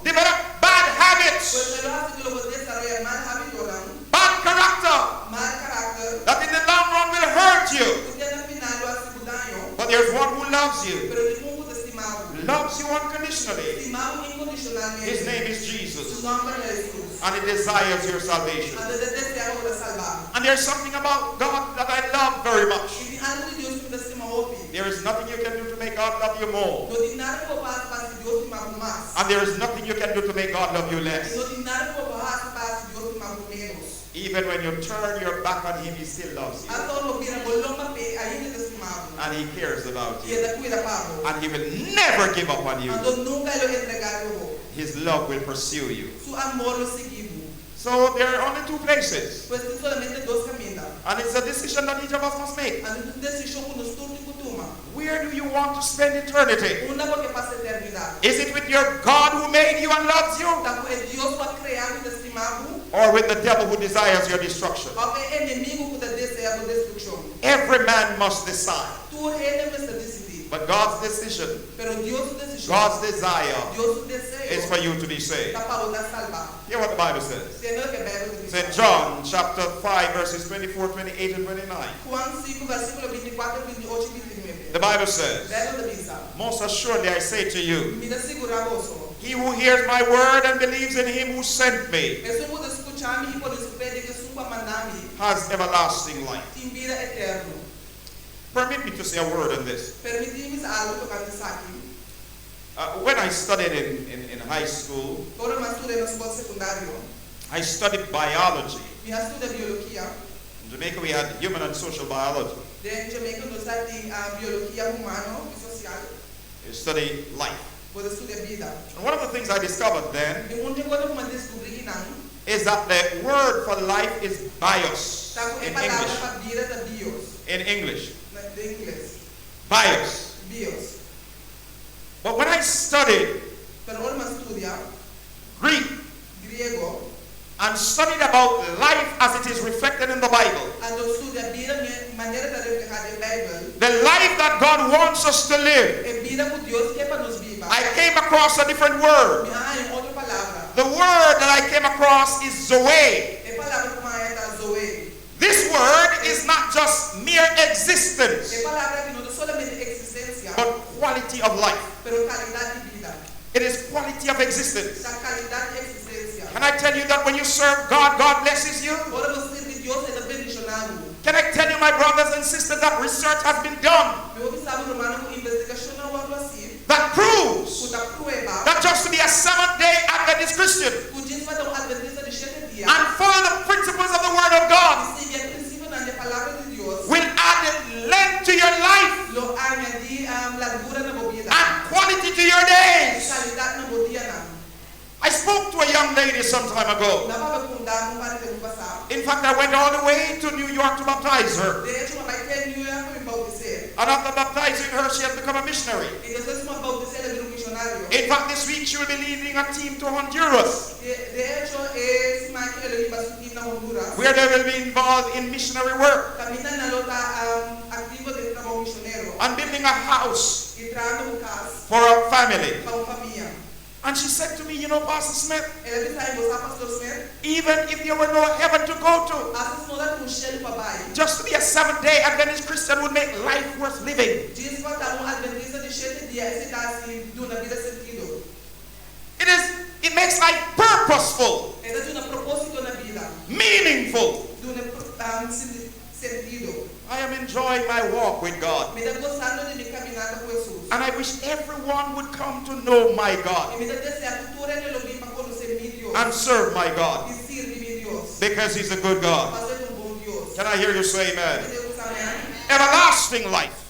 Speaker 1: develop bad habits,
Speaker 2: Pues e lo hasi ku lo bo desaroyá mal hábitonan,
Speaker 1: bad character,
Speaker 2: mal karakter,
Speaker 1: that in the long run will hurt you.
Speaker 2: ku te na final lo hasi bo daño.
Speaker 1: But there's one who loves you,
Speaker 2: Pero tin un ku ta stima bo.
Speaker 1: loves you unconditionally.
Speaker 2: Stima bo inkondishonalmente.
Speaker 1: His name is
Speaker 2: Su
Speaker 1: Jesus,
Speaker 2: nòmber ta Hesus.
Speaker 1: and he desires your salvation.
Speaker 2: Anto e ta deseá pa bo ta salbá.
Speaker 1: And there's something about God that I love very much.
Speaker 2: I tin algu di Dios ku mi ta stima hopi.
Speaker 1: There is nothing you can do to make God love you more,
Speaker 2: No tin nada ku bo por hasi pa hasi Dios stima bo mas.
Speaker 1: and there is nothing you can do to make God love you
Speaker 2: I
Speaker 1: less.
Speaker 2: no tin nada ku bo por hasi pa hasi Dios stima bo ménos.
Speaker 1: Even when you turn your back on Him, He still loves you,
Speaker 2: Asta ora bo bira bo lomba p'e, ainda e ta stima bo.
Speaker 1: and He cares about
Speaker 2: I
Speaker 1: you,
Speaker 2: e ta kuida pa bo.
Speaker 1: and He will never give up on you.
Speaker 2: Anto nunka e lo entregá bo.
Speaker 1: His love will pursue you.
Speaker 2: Su amor lo sigui bo.
Speaker 1: So there are only two places,
Speaker 2: Pues tin solamente dos kaminda.
Speaker 1: and it's a decision that each of us must make.
Speaker 2: Anto ta un desishon ku nos tur tin ku tuma.
Speaker 1: Where do you want to spend eternity?
Speaker 2: Unda bo ke pasa eternidat?
Speaker 1: Is it with your God who made you and loves you,
Speaker 2: Ta ku e Dios ku a krea bo i ta stima bo,
Speaker 1: or with the devil who desires your destruction?
Speaker 2: òf e enemigu ku ta deseá bo destrukshon?
Speaker 1: Every man must decide.
Speaker 2: Tur hende mester disidí.
Speaker 1: But God's decision,
Speaker 2: Pero Dios su desishon,
Speaker 1: God's desire,
Speaker 2: Dios su
Speaker 1: is
Speaker 2: deseo,
Speaker 1: for you to be saved.
Speaker 2: ta pa bo ta salbá.
Speaker 1: Hear what the Bible says.
Speaker 2: Tende loke Beibel ta bisa.
Speaker 1: St. John chapter 5, verses 24, 28, and 29.
Speaker 2: Juan 5, versíkulo 24, 28 i 29.
Speaker 1: The Bible says,
Speaker 2: Beibel ta bisa,
Speaker 1: Most assuredly I say to you,
Speaker 2: Mi ta sigurá boso,
Speaker 1: he who hears my word and believes in him who sent me
Speaker 2: esun ku ta skucha mi i pone su fe den esun ku a manda mi,
Speaker 1: has everlasting life.
Speaker 2: tin bida eterno.
Speaker 1: Permit me to say a word on this.
Speaker 2: Permití mi bisa algu tokante esaki.
Speaker 1: When I studied in high school,
Speaker 2: Ora mi a studia na skol sekundario,
Speaker 1: I studied biology.
Speaker 2: mi a studia biologia.
Speaker 1: In Jamaica, we had human and social biology.
Speaker 2: Den Jamaica nos tabatin biologia humano i sosial.
Speaker 1: You study life.
Speaker 2: Bo ta studia bida.
Speaker 1: And one of the things I discovered then
Speaker 2: I un di e kosnan ku mi a deskubrí einan,
Speaker 1: is that the word for life is bios
Speaker 2: ta ku e
Speaker 1: in
Speaker 2: palabra
Speaker 1: English.
Speaker 2: pa bida ta bios
Speaker 1: In English,
Speaker 2: na den ingles.
Speaker 1: bios.
Speaker 2: Bios.
Speaker 1: But when I studied
Speaker 2: Pero ora mi a studia
Speaker 1: Greek
Speaker 2: griego,
Speaker 1: and studied about life as it is reflected in the Bible,
Speaker 2: anto studia bida manera ta reflehá den Beibel,
Speaker 1: the life that God wants us to live,
Speaker 2: e bida ku Dios ke pa nos biba,
Speaker 1: I came across a different word.
Speaker 2: Mi a haña un otro palabra.
Speaker 1: The word that I came across is Zoe.
Speaker 2: E palabra ku mi a haña ta Zoe.
Speaker 1: This word is not just mere
Speaker 2: E
Speaker 1: existence,
Speaker 2: palabra aki no ta solamente eksistensia,
Speaker 1: but quality of life.
Speaker 2: pero kalidat di bida.
Speaker 1: It is quality of existence.
Speaker 2: Ta kalidat di eksistensia.
Speaker 1: Can I tell you that when you serve God, God blesses you?
Speaker 2: Ora bo sirbi Dios, E ta bendishoná bo.
Speaker 1: Can I tell you, my brothers and sisters, that research has been done
Speaker 2: Mi por bisa bo, rumannan, ku investigashon a wòrdu hasí
Speaker 1: that
Speaker 2: ku
Speaker 1: proves
Speaker 2: ta prueba
Speaker 1: that just to be a Seventh day Adventist Christian
Speaker 2: ku djis pa ta un Adventista di shete dia
Speaker 1: and follow the principles of the Word of God
Speaker 2: i sigui e prinsipionan di e Palabra di Dios
Speaker 1: will add length to your life
Speaker 2: lo añadí largura na bo bida
Speaker 1: and quality to your
Speaker 2: i
Speaker 1: days.
Speaker 2: kalidat na bo dianan.
Speaker 1: I spoke to a young lady some time ago.
Speaker 2: Mi a papia ku un dama un par di tempu pasá.
Speaker 1: In fact, I went all the way to New York to baptize her.
Speaker 2: De echo, mi a bai te New York pa mi bautis'é.
Speaker 1: And after baptizing her, she has become a missionary.
Speaker 2: I despues ku mi a bautis'é, el a bira un mishonario.
Speaker 1: In fact, this week she will be leading a team to Honduras.
Speaker 2: De echo, e siman aki el a hiba su team na Honduras.
Speaker 1: Where they will be involved in missionary work.
Speaker 2: Kaminda nan lo ta aktivo den trabou mishonero.
Speaker 1: And building a house.
Speaker 2: I trahando un kas.
Speaker 1: For a family.
Speaker 2: Pa un famia.
Speaker 1: And she said to me, You know, Pastor Smith,
Speaker 2: El a bisa mi, Bo sa, Pastor Smith,
Speaker 1: even if there were no heaven to go to,
Speaker 2: asta si no tabatin un shelu pa bai,
Speaker 1: just to be a Seventh day Adventist Christian would make life worth living.
Speaker 2: Djis pa ta un Adventista di shete dia esei ta hasi duna bida sentido.
Speaker 1: It is, it makes life purposeful.
Speaker 2: E ta duna propósito na bida.
Speaker 1: Meaningful.
Speaker 2: Duna sentido.
Speaker 1: I am enjoying my walk with God.
Speaker 2: Mi ta gosando di mi kaminata ku Hesus.
Speaker 1: And I wish everyone would come to know my God.
Speaker 2: I mi ta deseá ku tur hende lo bin pa konosé mi Dios.
Speaker 1: And serve my God.
Speaker 2: I sirbi mi Dios.
Speaker 1: Because He's a good God.
Speaker 2: Pasobra E ta un bon Dios.
Speaker 1: Can I hear you say amen?
Speaker 2: Mi ta usa amen.
Speaker 1: Everlasting life.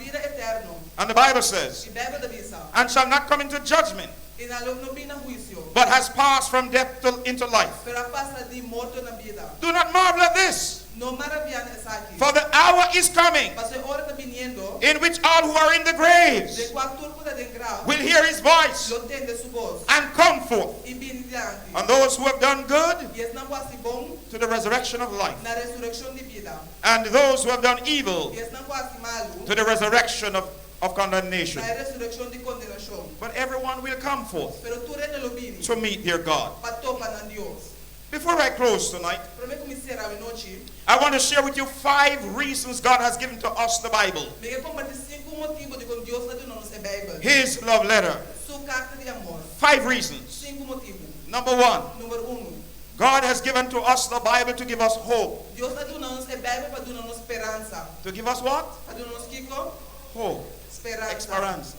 Speaker 2: Bida eterno.
Speaker 1: And the Bible says.
Speaker 2: I Beibel ta bisa.
Speaker 1: And shall not come into judgment.
Speaker 2: I nan lo no bin na huisio.
Speaker 1: But has passed from death to into life.
Speaker 2: Pero a pasa di morto na bida.
Speaker 1: Do not marvel at this.
Speaker 2: No maraviá na esaki.
Speaker 1: For the hour is coming.
Speaker 2: Pasobra e ora ta biniendo.
Speaker 1: In which all who are in the graves.
Speaker 2: Den kua tur ku ta den graf.
Speaker 1: Will hear his voice.
Speaker 2: Lo tende su bos.
Speaker 1: And come forth.
Speaker 2: I bini dilanti.
Speaker 1: And those who have done good.
Speaker 2: I esnan ku hasi bon.
Speaker 1: To the resurrection of life.
Speaker 2: Na resurekshon di bida.
Speaker 1: And those who have done evil.
Speaker 2: I esnan ku hasi malu.
Speaker 1: To the resurrection of of condemnation.
Speaker 2: Na e resurekshon di kondenashon.
Speaker 1: But everyone will come forth.
Speaker 2: Pero tur hende lo bini.
Speaker 1: To meet their God.
Speaker 2: Pa topa nan Dios.
Speaker 1: Before I close tonight,
Speaker 2: Promé ku mi sera awe nochi.
Speaker 1: I want to share with you five reasons God has given to us the Bible.
Speaker 2: Mi ke kompartí sinku motibu dikon Dios a duna nos e Beibel.
Speaker 1: His love letter.
Speaker 2: Su karta di amor.
Speaker 1: Five reasons.
Speaker 2: Sinku motibu.
Speaker 1: Number one.
Speaker 2: Number unu.
Speaker 1: God has given to us the Bible to give us hope.
Speaker 2: Dios a duna nos e Beibel pa duna nos speransa.
Speaker 1: To give us what?
Speaker 2: Pa duna nos kiko?
Speaker 1: Hope.
Speaker 2: Speransa.
Speaker 1: Speransa.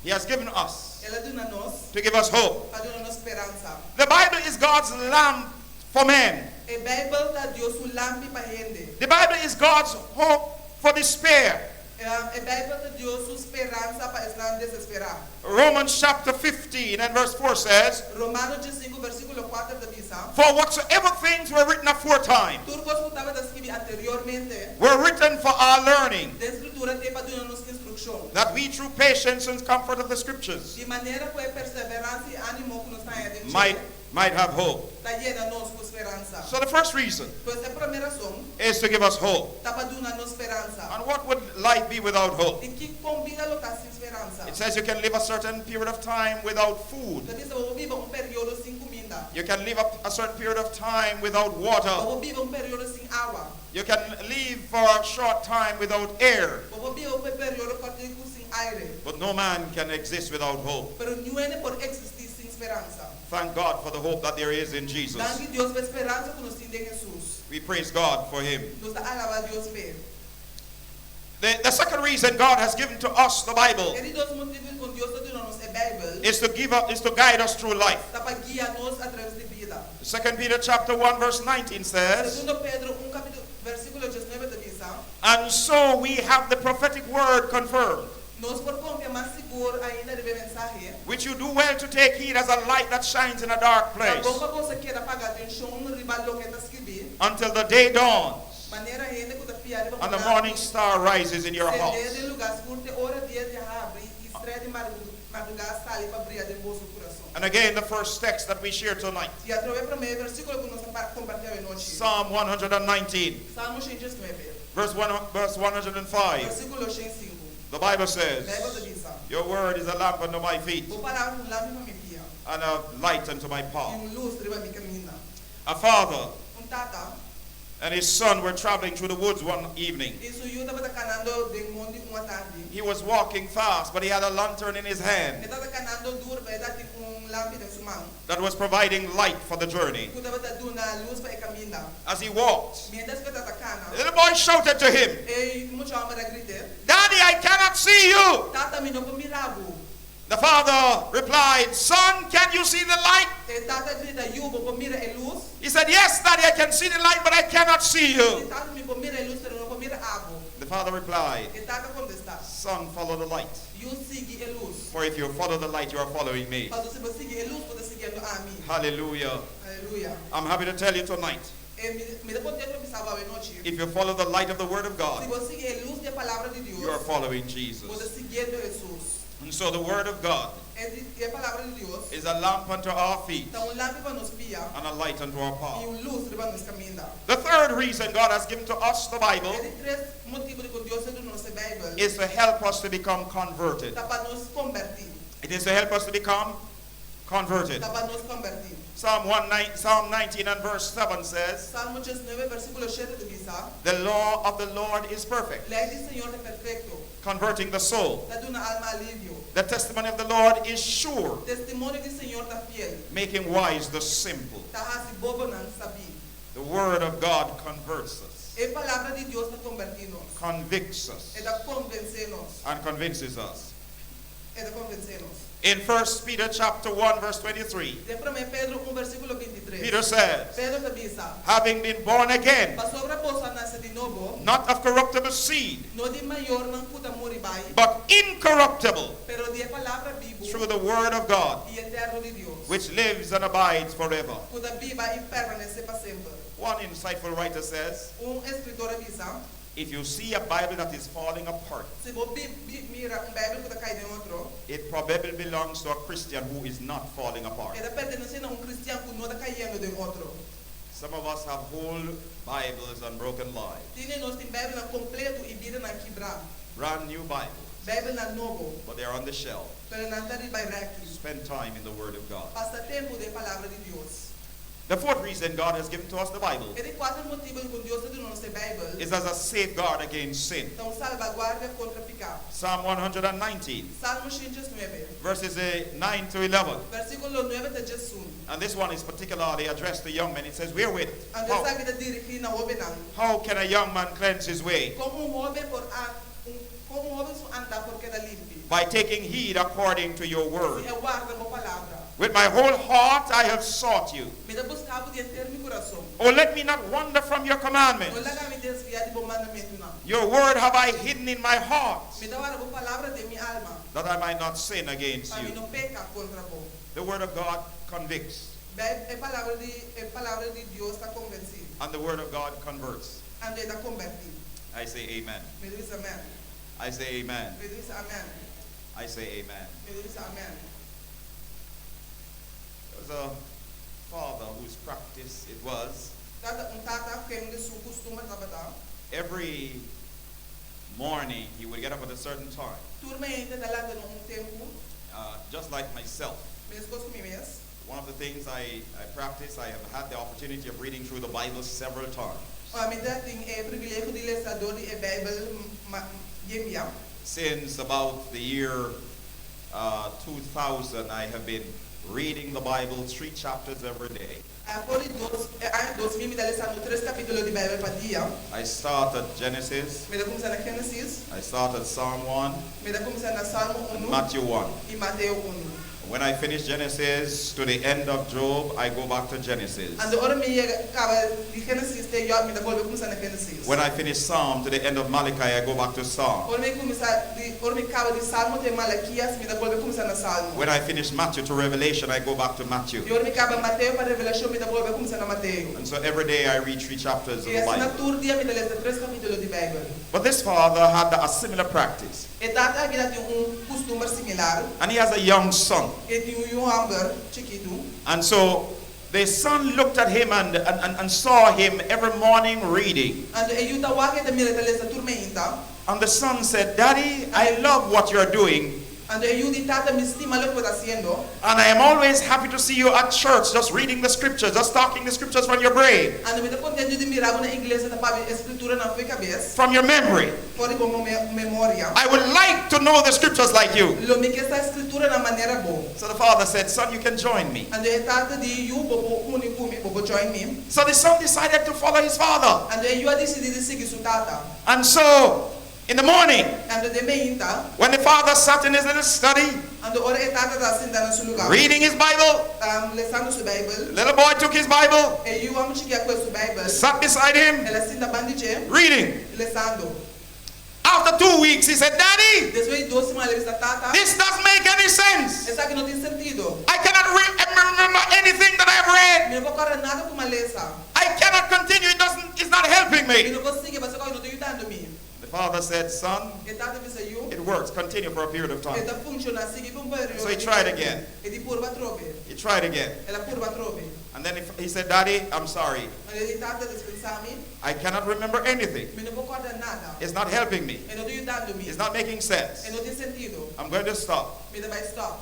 Speaker 1: He has given us.
Speaker 2: El a duna nos.
Speaker 1: To give us hope.
Speaker 2: Pa duna nos speransa.
Speaker 1: The Bible is God's lamp for men.
Speaker 2: E Beibel ta Dios su lampi pa hende.
Speaker 1: The Bible is God's hope for despair.
Speaker 2: E Beibel ta Dios su speransa pa esnan desesperá.
Speaker 1: Romans chapter 15 and verse 4 says.
Speaker 2: Romano diesinku versíkulo kuater ta bisa.
Speaker 1: For whatsoever things were written aforetime.
Speaker 2: Tur kos ku tabata skibí anteriormente.
Speaker 1: Were written for our learning.
Speaker 2: Den Skritura t'ei pa duna nos instrukshon.
Speaker 1: That we through patience and comfort of the scriptures.
Speaker 2: Di manera ku e perseveransia i ánimo ku nos ta haña den dje.
Speaker 1: Might might have hope.
Speaker 2: Ta yena nos ku speransa.
Speaker 1: So the first reason.
Speaker 2: Pues e promé rason.
Speaker 1: Is to give us hope.
Speaker 2: Ta pa duna nos speransa.
Speaker 1: And what would life be without hope?
Speaker 2: I ki kon bida lo ta sin speransa?
Speaker 1: It says you can live a certain period of time without food.
Speaker 2: Ta bisa bo por biba un periodo sin kuminda.
Speaker 1: You can live a certain period of time without water.
Speaker 2: Bo por biba un periodo sin awa.
Speaker 1: You can live for a short time without air.
Speaker 2: Bo por biba un periodo kòrtiku sin aire.
Speaker 1: But no man can exist without hope.
Speaker 2: Pero niun hende por eksistí sin speransa.
Speaker 1: Thank God for the hope that there is in Jesus.
Speaker 2: Danki Dios pa e speransa ku nos tin den Hesus.
Speaker 1: We praise God for him.
Speaker 2: Nos ta alabá Dios p'e.
Speaker 1: The the second reason God has given to us the Bible
Speaker 2: E di dos motibu ku Dios ta duna nos e Beibel
Speaker 1: is to give us, is to guide us through life.
Speaker 2: ta pa guia nos atraves di bida.
Speaker 1: Second Peter chapter 1 verse 19 says,
Speaker 2: Segundo Pedro un kapítulo versíkulo diesnuebe ta bisa,
Speaker 1: And so we have the prophetic word confirmed.
Speaker 2: Nos por konfia mas sigur ainda riba e mensahe.
Speaker 1: Which you do well to take heed as a light that shines in a dark
Speaker 2: Ta
Speaker 1: place.
Speaker 2: bon pa boso keda paga atenshon riba loke ta skibí.
Speaker 1: Until the day dawns.
Speaker 2: Manera hende ku ta fia riba
Speaker 1: And the
Speaker 2: un
Speaker 1: morning
Speaker 2: lampi
Speaker 1: star rises in your
Speaker 2: sendé
Speaker 1: hearts.
Speaker 2: den lugá skur te ora dia di habri i strea di mardugá sali pa bria den boso kurason.
Speaker 1: And again, the first text that we share tonight,
Speaker 2: I atrobe e promé versíkulo ku nos a kompartí anochi.
Speaker 1: Psalm 119,
Speaker 2: Salmo 119,
Speaker 1: verse, 1, verse 105.
Speaker 2: Versíkulo 105.
Speaker 1: The Bible
Speaker 2: Beibel
Speaker 1: says,
Speaker 2: ta bisa:
Speaker 1: "Your word is a lamp unto my feet
Speaker 2: Bo palabra ta un lampi pa mi pia
Speaker 1: and a light unto my
Speaker 2: i
Speaker 1: path."
Speaker 2: un lus riba mi kaminda.
Speaker 1: A father
Speaker 2: Un tata
Speaker 1: and his son were traveling through the woods one evening.
Speaker 2: I su yu tabata kanando den mondi un atardi.
Speaker 1: He was walking fast, but he had a lantern in his hand
Speaker 2: E tabata kanando duru, pero e tabatin un lampi den su man
Speaker 1: that was providing light for the journey.
Speaker 2: ku tabata duna lus pa e kaminda.
Speaker 1: As he walked,
Speaker 2: Mientras ku e tabata kana,
Speaker 1: the little boy shouted to him,
Speaker 2: e mucha hòmber a grit'é:
Speaker 1: "Daddy, I cannot see you."
Speaker 2: "Tata, mi no por mira bo."
Speaker 1: The father replied, "Son, can you see the light?"
Speaker 2: E tata a grita: "Yu, bo por mira e lus?"
Speaker 1: He said, "Yes, Daddy, I can see the light, but I cannot see
Speaker 2: E
Speaker 1: you."
Speaker 2: "Tata, mi por mira e lus, pero no por mira abo."
Speaker 1: The father replied,
Speaker 2: E tata a kontestá:
Speaker 1: "Son, follow the light.
Speaker 2: "Yu, sigui e lus.
Speaker 1: For if you follow the light, you are following me."
Speaker 2: Pasobra si bo sigui e lus, bo ta siguiendo ami."
Speaker 1: Hallelujah.
Speaker 2: Aleluya.
Speaker 1: I'm happy to tell you tonight,
Speaker 2: I mi, mi ta kontentu pa bisa bo awe nochi.
Speaker 1: if you follow the light of the Word of
Speaker 2: Si
Speaker 1: God,
Speaker 2: bo sigui e lus di e palabra di
Speaker 1: you are
Speaker 2: Dios,
Speaker 1: following
Speaker 2: bo ta
Speaker 1: Jesus.
Speaker 2: siguiendo Hesus.
Speaker 1: And so the Word of God
Speaker 2: E, e palabra di Dios
Speaker 1: is a lamp unto our feet
Speaker 2: ta un lampi pa nos pia
Speaker 1: and a light unto our
Speaker 2: i
Speaker 1: path.
Speaker 2: un lus riba nos kaminda.
Speaker 1: The third reason God has given to us the Bible
Speaker 2: E di tres motibu di ku Dios a duna nos e Beibel
Speaker 1: is to help us to become converted.
Speaker 2: ta pa nos kombertí.
Speaker 1: It is to help us to become converted.
Speaker 2: Ta pa nos kombertí.
Speaker 1: Psalm 1, 9, Psalm 19 and verse 7 says,
Speaker 2: Salmo 19, versíkulo 7 ta bisa:
Speaker 1: "The law of the Lord is perfect,
Speaker 2: Lei di Señor ta perfekto,
Speaker 1: converting the soul.
Speaker 2: Ta duna alma alivio.
Speaker 1: The testimony of the Lord is sure,
Speaker 2: Testimonio di Señor ta fiel,
Speaker 1: making wise the simple."
Speaker 2: ta hasi bobonan sabí.
Speaker 1: The Word of God converts us,
Speaker 2: E palabra di Dios ta kombertí nos,
Speaker 1: convicts us,
Speaker 2: E ta konvensé nos,
Speaker 1: and convinces us.
Speaker 2: E ta konvensé nos.
Speaker 1: In 1 Peter chapter 1 verse 23,
Speaker 2: Den 1 Pedro 1 versíkulo 23,
Speaker 1: Peter says,
Speaker 2: Pedro ta bisa:
Speaker 1: "Having been born again,
Speaker 2: Pasobra boso a nase di nobo,
Speaker 1: not of corruptible seed,
Speaker 2: no di mayornan ku ta muri bai,
Speaker 1: but incorruptible,
Speaker 2: pero di e palabra bibu
Speaker 1: through the word of God,
Speaker 2: i eterno di Dios,
Speaker 1: which lives and abides forever."
Speaker 2: ku ta biba i permanesé pa semper.
Speaker 1: One insightful writer says,
Speaker 2: Un eskritor a bisa:
Speaker 1: "If you see a Bible that is falling apart,
Speaker 2: Si bo bi, bi, mira un Beibel ku ta kai den otro,
Speaker 1: it probably belongs to a Christian who is not falling apart."
Speaker 2: e ta pertenesé na un kristian ku no ta kayendo den otro.
Speaker 1: Some of us have whole Bibles and broken lives,
Speaker 2: Tin di nos tin Beibelnan kompleto i bidanan kibrá.
Speaker 1: Brand new Bibles,
Speaker 2: Beibelnan nobo,
Speaker 1: but they are on the shelf.
Speaker 2: pero nan ta riba rèki.
Speaker 1: Spend time in the Word of God.
Speaker 2: Pasa tempu den palabra di Dios.
Speaker 1: The fourth reason God has given to us the Bible
Speaker 2: E di kuater motibu ku Dios a duna nos e Beibel
Speaker 1: is as a safeguard against sin.
Speaker 2: ta un salbaguardia kontra piká.
Speaker 1: Psalm 119,
Speaker 2: Salmo 119,
Speaker 1: verses 9 to 11.
Speaker 2: versíkulo 9 te 11.
Speaker 1: And this one is particularly addressed to young men. It says, "Wherewith?
Speaker 2: Anto
Speaker 1: How,
Speaker 2: esaki ta dirigí na hóbennan.
Speaker 1: how can a young man cleanse his way?
Speaker 2: Kon un hóben por a, un, kon un hóben su andá por keda limpi?
Speaker 1: By taking heed according to your word.
Speaker 2: Si e warda bo palabra.
Speaker 1: With my whole heart I have sought you.
Speaker 2: Mi ta buska bo di henter mi kurason.
Speaker 1: Oh, let me not wander from your
Speaker 2: No
Speaker 1: commandments.
Speaker 2: laga mi desviá di bo mandamentunan.
Speaker 1: Your word have I hidden in my heart,
Speaker 2: Mi ta warda bo palabra den mi alma,
Speaker 1: that I might not sin against
Speaker 2: pa mi
Speaker 1: you."
Speaker 2: no peka kontra bo.
Speaker 1: The word of God convicts,
Speaker 2: E palabra di e palabra di Dios ta konvensé,
Speaker 1: and the word of God converts.
Speaker 2: anto e ta kombertí.
Speaker 1: I say amen.
Speaker 2: Mi ta bisa amèn.
Speaker 1: I say amen.
Speaker 2: Mi ta bisa amèn.
Speaker 1: I say amen.
Speaker 2: Mi ta bisa amèn.
Speaker 1: There was a father whose practice it was
Speaker 2: Tabata un tata kende su kustumber tabata.
Speaker 1: every morning he would get up at a certain time,
Speaker 2: Tur mainta e ta lanta na un tempu,
Speaker 1: just like myself.
Speaker 2: meskos ku mi mes.
Speaker 1: One of the things I practice, I have had the opportunity of reading through the Bible several times.
Speaker 2: Ami tin e privilegio di lesa dor di e Beibel yen bia.
Speaker 1: Since about the year 2000, I have been reading the Bible three chapters every day.
Speaker 2: For di dos, aña 2000 mi ta lesando tres kapítulo di Beibel pa dia.
Speaker 1: I start at Genesis,
Speaker 2: Mi ta kuminsá na Génesis,
Speaker 1: I start at Psalm 1,
Speaker 2: mi ta kuminsá na Salmo
Speaker 1: and
Speaker 2: 1
Speaker 1: Matthew 1.
Speaker 2: I Mateo 1.
Speaker 1: When I finish Genesis to the end of Job, I go back to Genesis.
Speaker 2: Anto ora mi yega kaba di Génesis te Job, mi ta bolbe kuminsá na Génesis.
Speaker 1: When I finish Psalm to the end of Malachi, I go back to Psalm.
Speaker 2: Ora mi kuminsá di ora mi kaba di Salmo te Malakias, mi ta bolbe kuminsá na Salmo.
Speaker 1: When I finish Matthew to Revelation, I go back to Matthew.
Speaker 2: I ora mi kaba Mateo pa Revelashon, mi ta bolbe kuminsá na Mateo.
Speaker 1: And so every day I read three chapters of
Speaker 2: I
Speaker 1: the
Speaker 2: asina
Speaker 1: Bible.
Speaker 2: tur dia mi ta lesa tres kapítulo di Beibel.
Speaker 1: But this father had a similar practice.
Speaker 2: E tata aki tin un kustumber similar.
Speaker 1: And he has a young son.
Speaker 2: E tin un yu hòmber chikitu.
Speaker 1: And so the son looked at him and saw him every morning reading.
Speaker 2: Anto e yu ta wak e ta mira ta lesa tur mainta.
Speaker 1: And the son said, "Daddy, I love what you're doing.
Speaker 2: Anto e yu di, "Tata, mi stima loke bo ta hasiendo."
Speaker 1: And I am always happy to see you at church, just reading the scriptures, just talking the scriptures from your brain,
Speaker 2: Anto mi ta kontentu di mira bo na iglesia ta papia eskritura for di kabes.
Speaker 1: From your memory.
Speaker 2: For di bo memoria.
Speaker 1: I would like to know the scriptures like you."
Speaker 2: Lo mi ke sa eskritura na manera bo.
Speaker 1: So the father said, "Son, you can join me."
Speaker 2: Anto e tata di, "Yu, bo por uni ku mi, bo por join mi."
Speaker 1: So the son decided to follow his father.
Speaker 2: Anto e yu a disidí di sigui su tata.
Speaker 1: And so in the morning,
Speaker 2: Anto den mainta,
Speaker 1: when the father sat in his little study,
Speaker 2: anto ora e tata ta sinta na su lugá,
Speaker 1: reading his Bible,
Speaker 2: lesando su Beibel,
Speaker 1: the little boy took his Bible,
Speaker 2: e yu hòmber chikí a kohe su Beibel,
Speaker 1: sat beside him,
Speaker 2: el a sinta band'i dje,
Speaker 1: reading.
Speaker 2: Lesando.
Speaker 1: After 2 weeks, he said, "Daddy,
Speaker 2: Despues di 2 siman el a bisa, "Tata,
Speaker 1: this doesn't make any sense.
Speaker 2: Esaki no tin sentido.
Speaker 1: I cannot remember anything that I have read.
Speaker 2: Mi no por kòrda nada ku m'a lesa.
Speaker 1: I cannot continue. It's not helping
Speaker 2: Mi
Speaker 1: me."
Speaker 2: no por sigui, pasobra e no ta yudando mi."
Speaker 1: The father said, "Son,
Speaker 2: E tata a bisa, "Yu,
Speaker 1: it works. Continue for a period of time."
Speaker 2: E ta funshoná, sigui pa un periodo."
Speaker 1: So he tried again.
Speaker 2: E di purba atrobe.
Speaker 1: He tried again.
Speaker 2: El a purba atrobe.
Speaker 1: And then he said, "Daddy, I'm sorry.
Speaker 2: El di, "Tata, dispensá mi.
Speaker 1: I cannot remember anything.
Speaker 2: Mi no por kòrda nada.
Speaker 1: It's not helping me.
Speaker 2: E no ta yudando mi.
Speaker 1: It's not making sense.
Speaker 2: E no tin sentido.
Speaker 1: I'm going to stop."
Speaker 2: Mi ta bai stòp."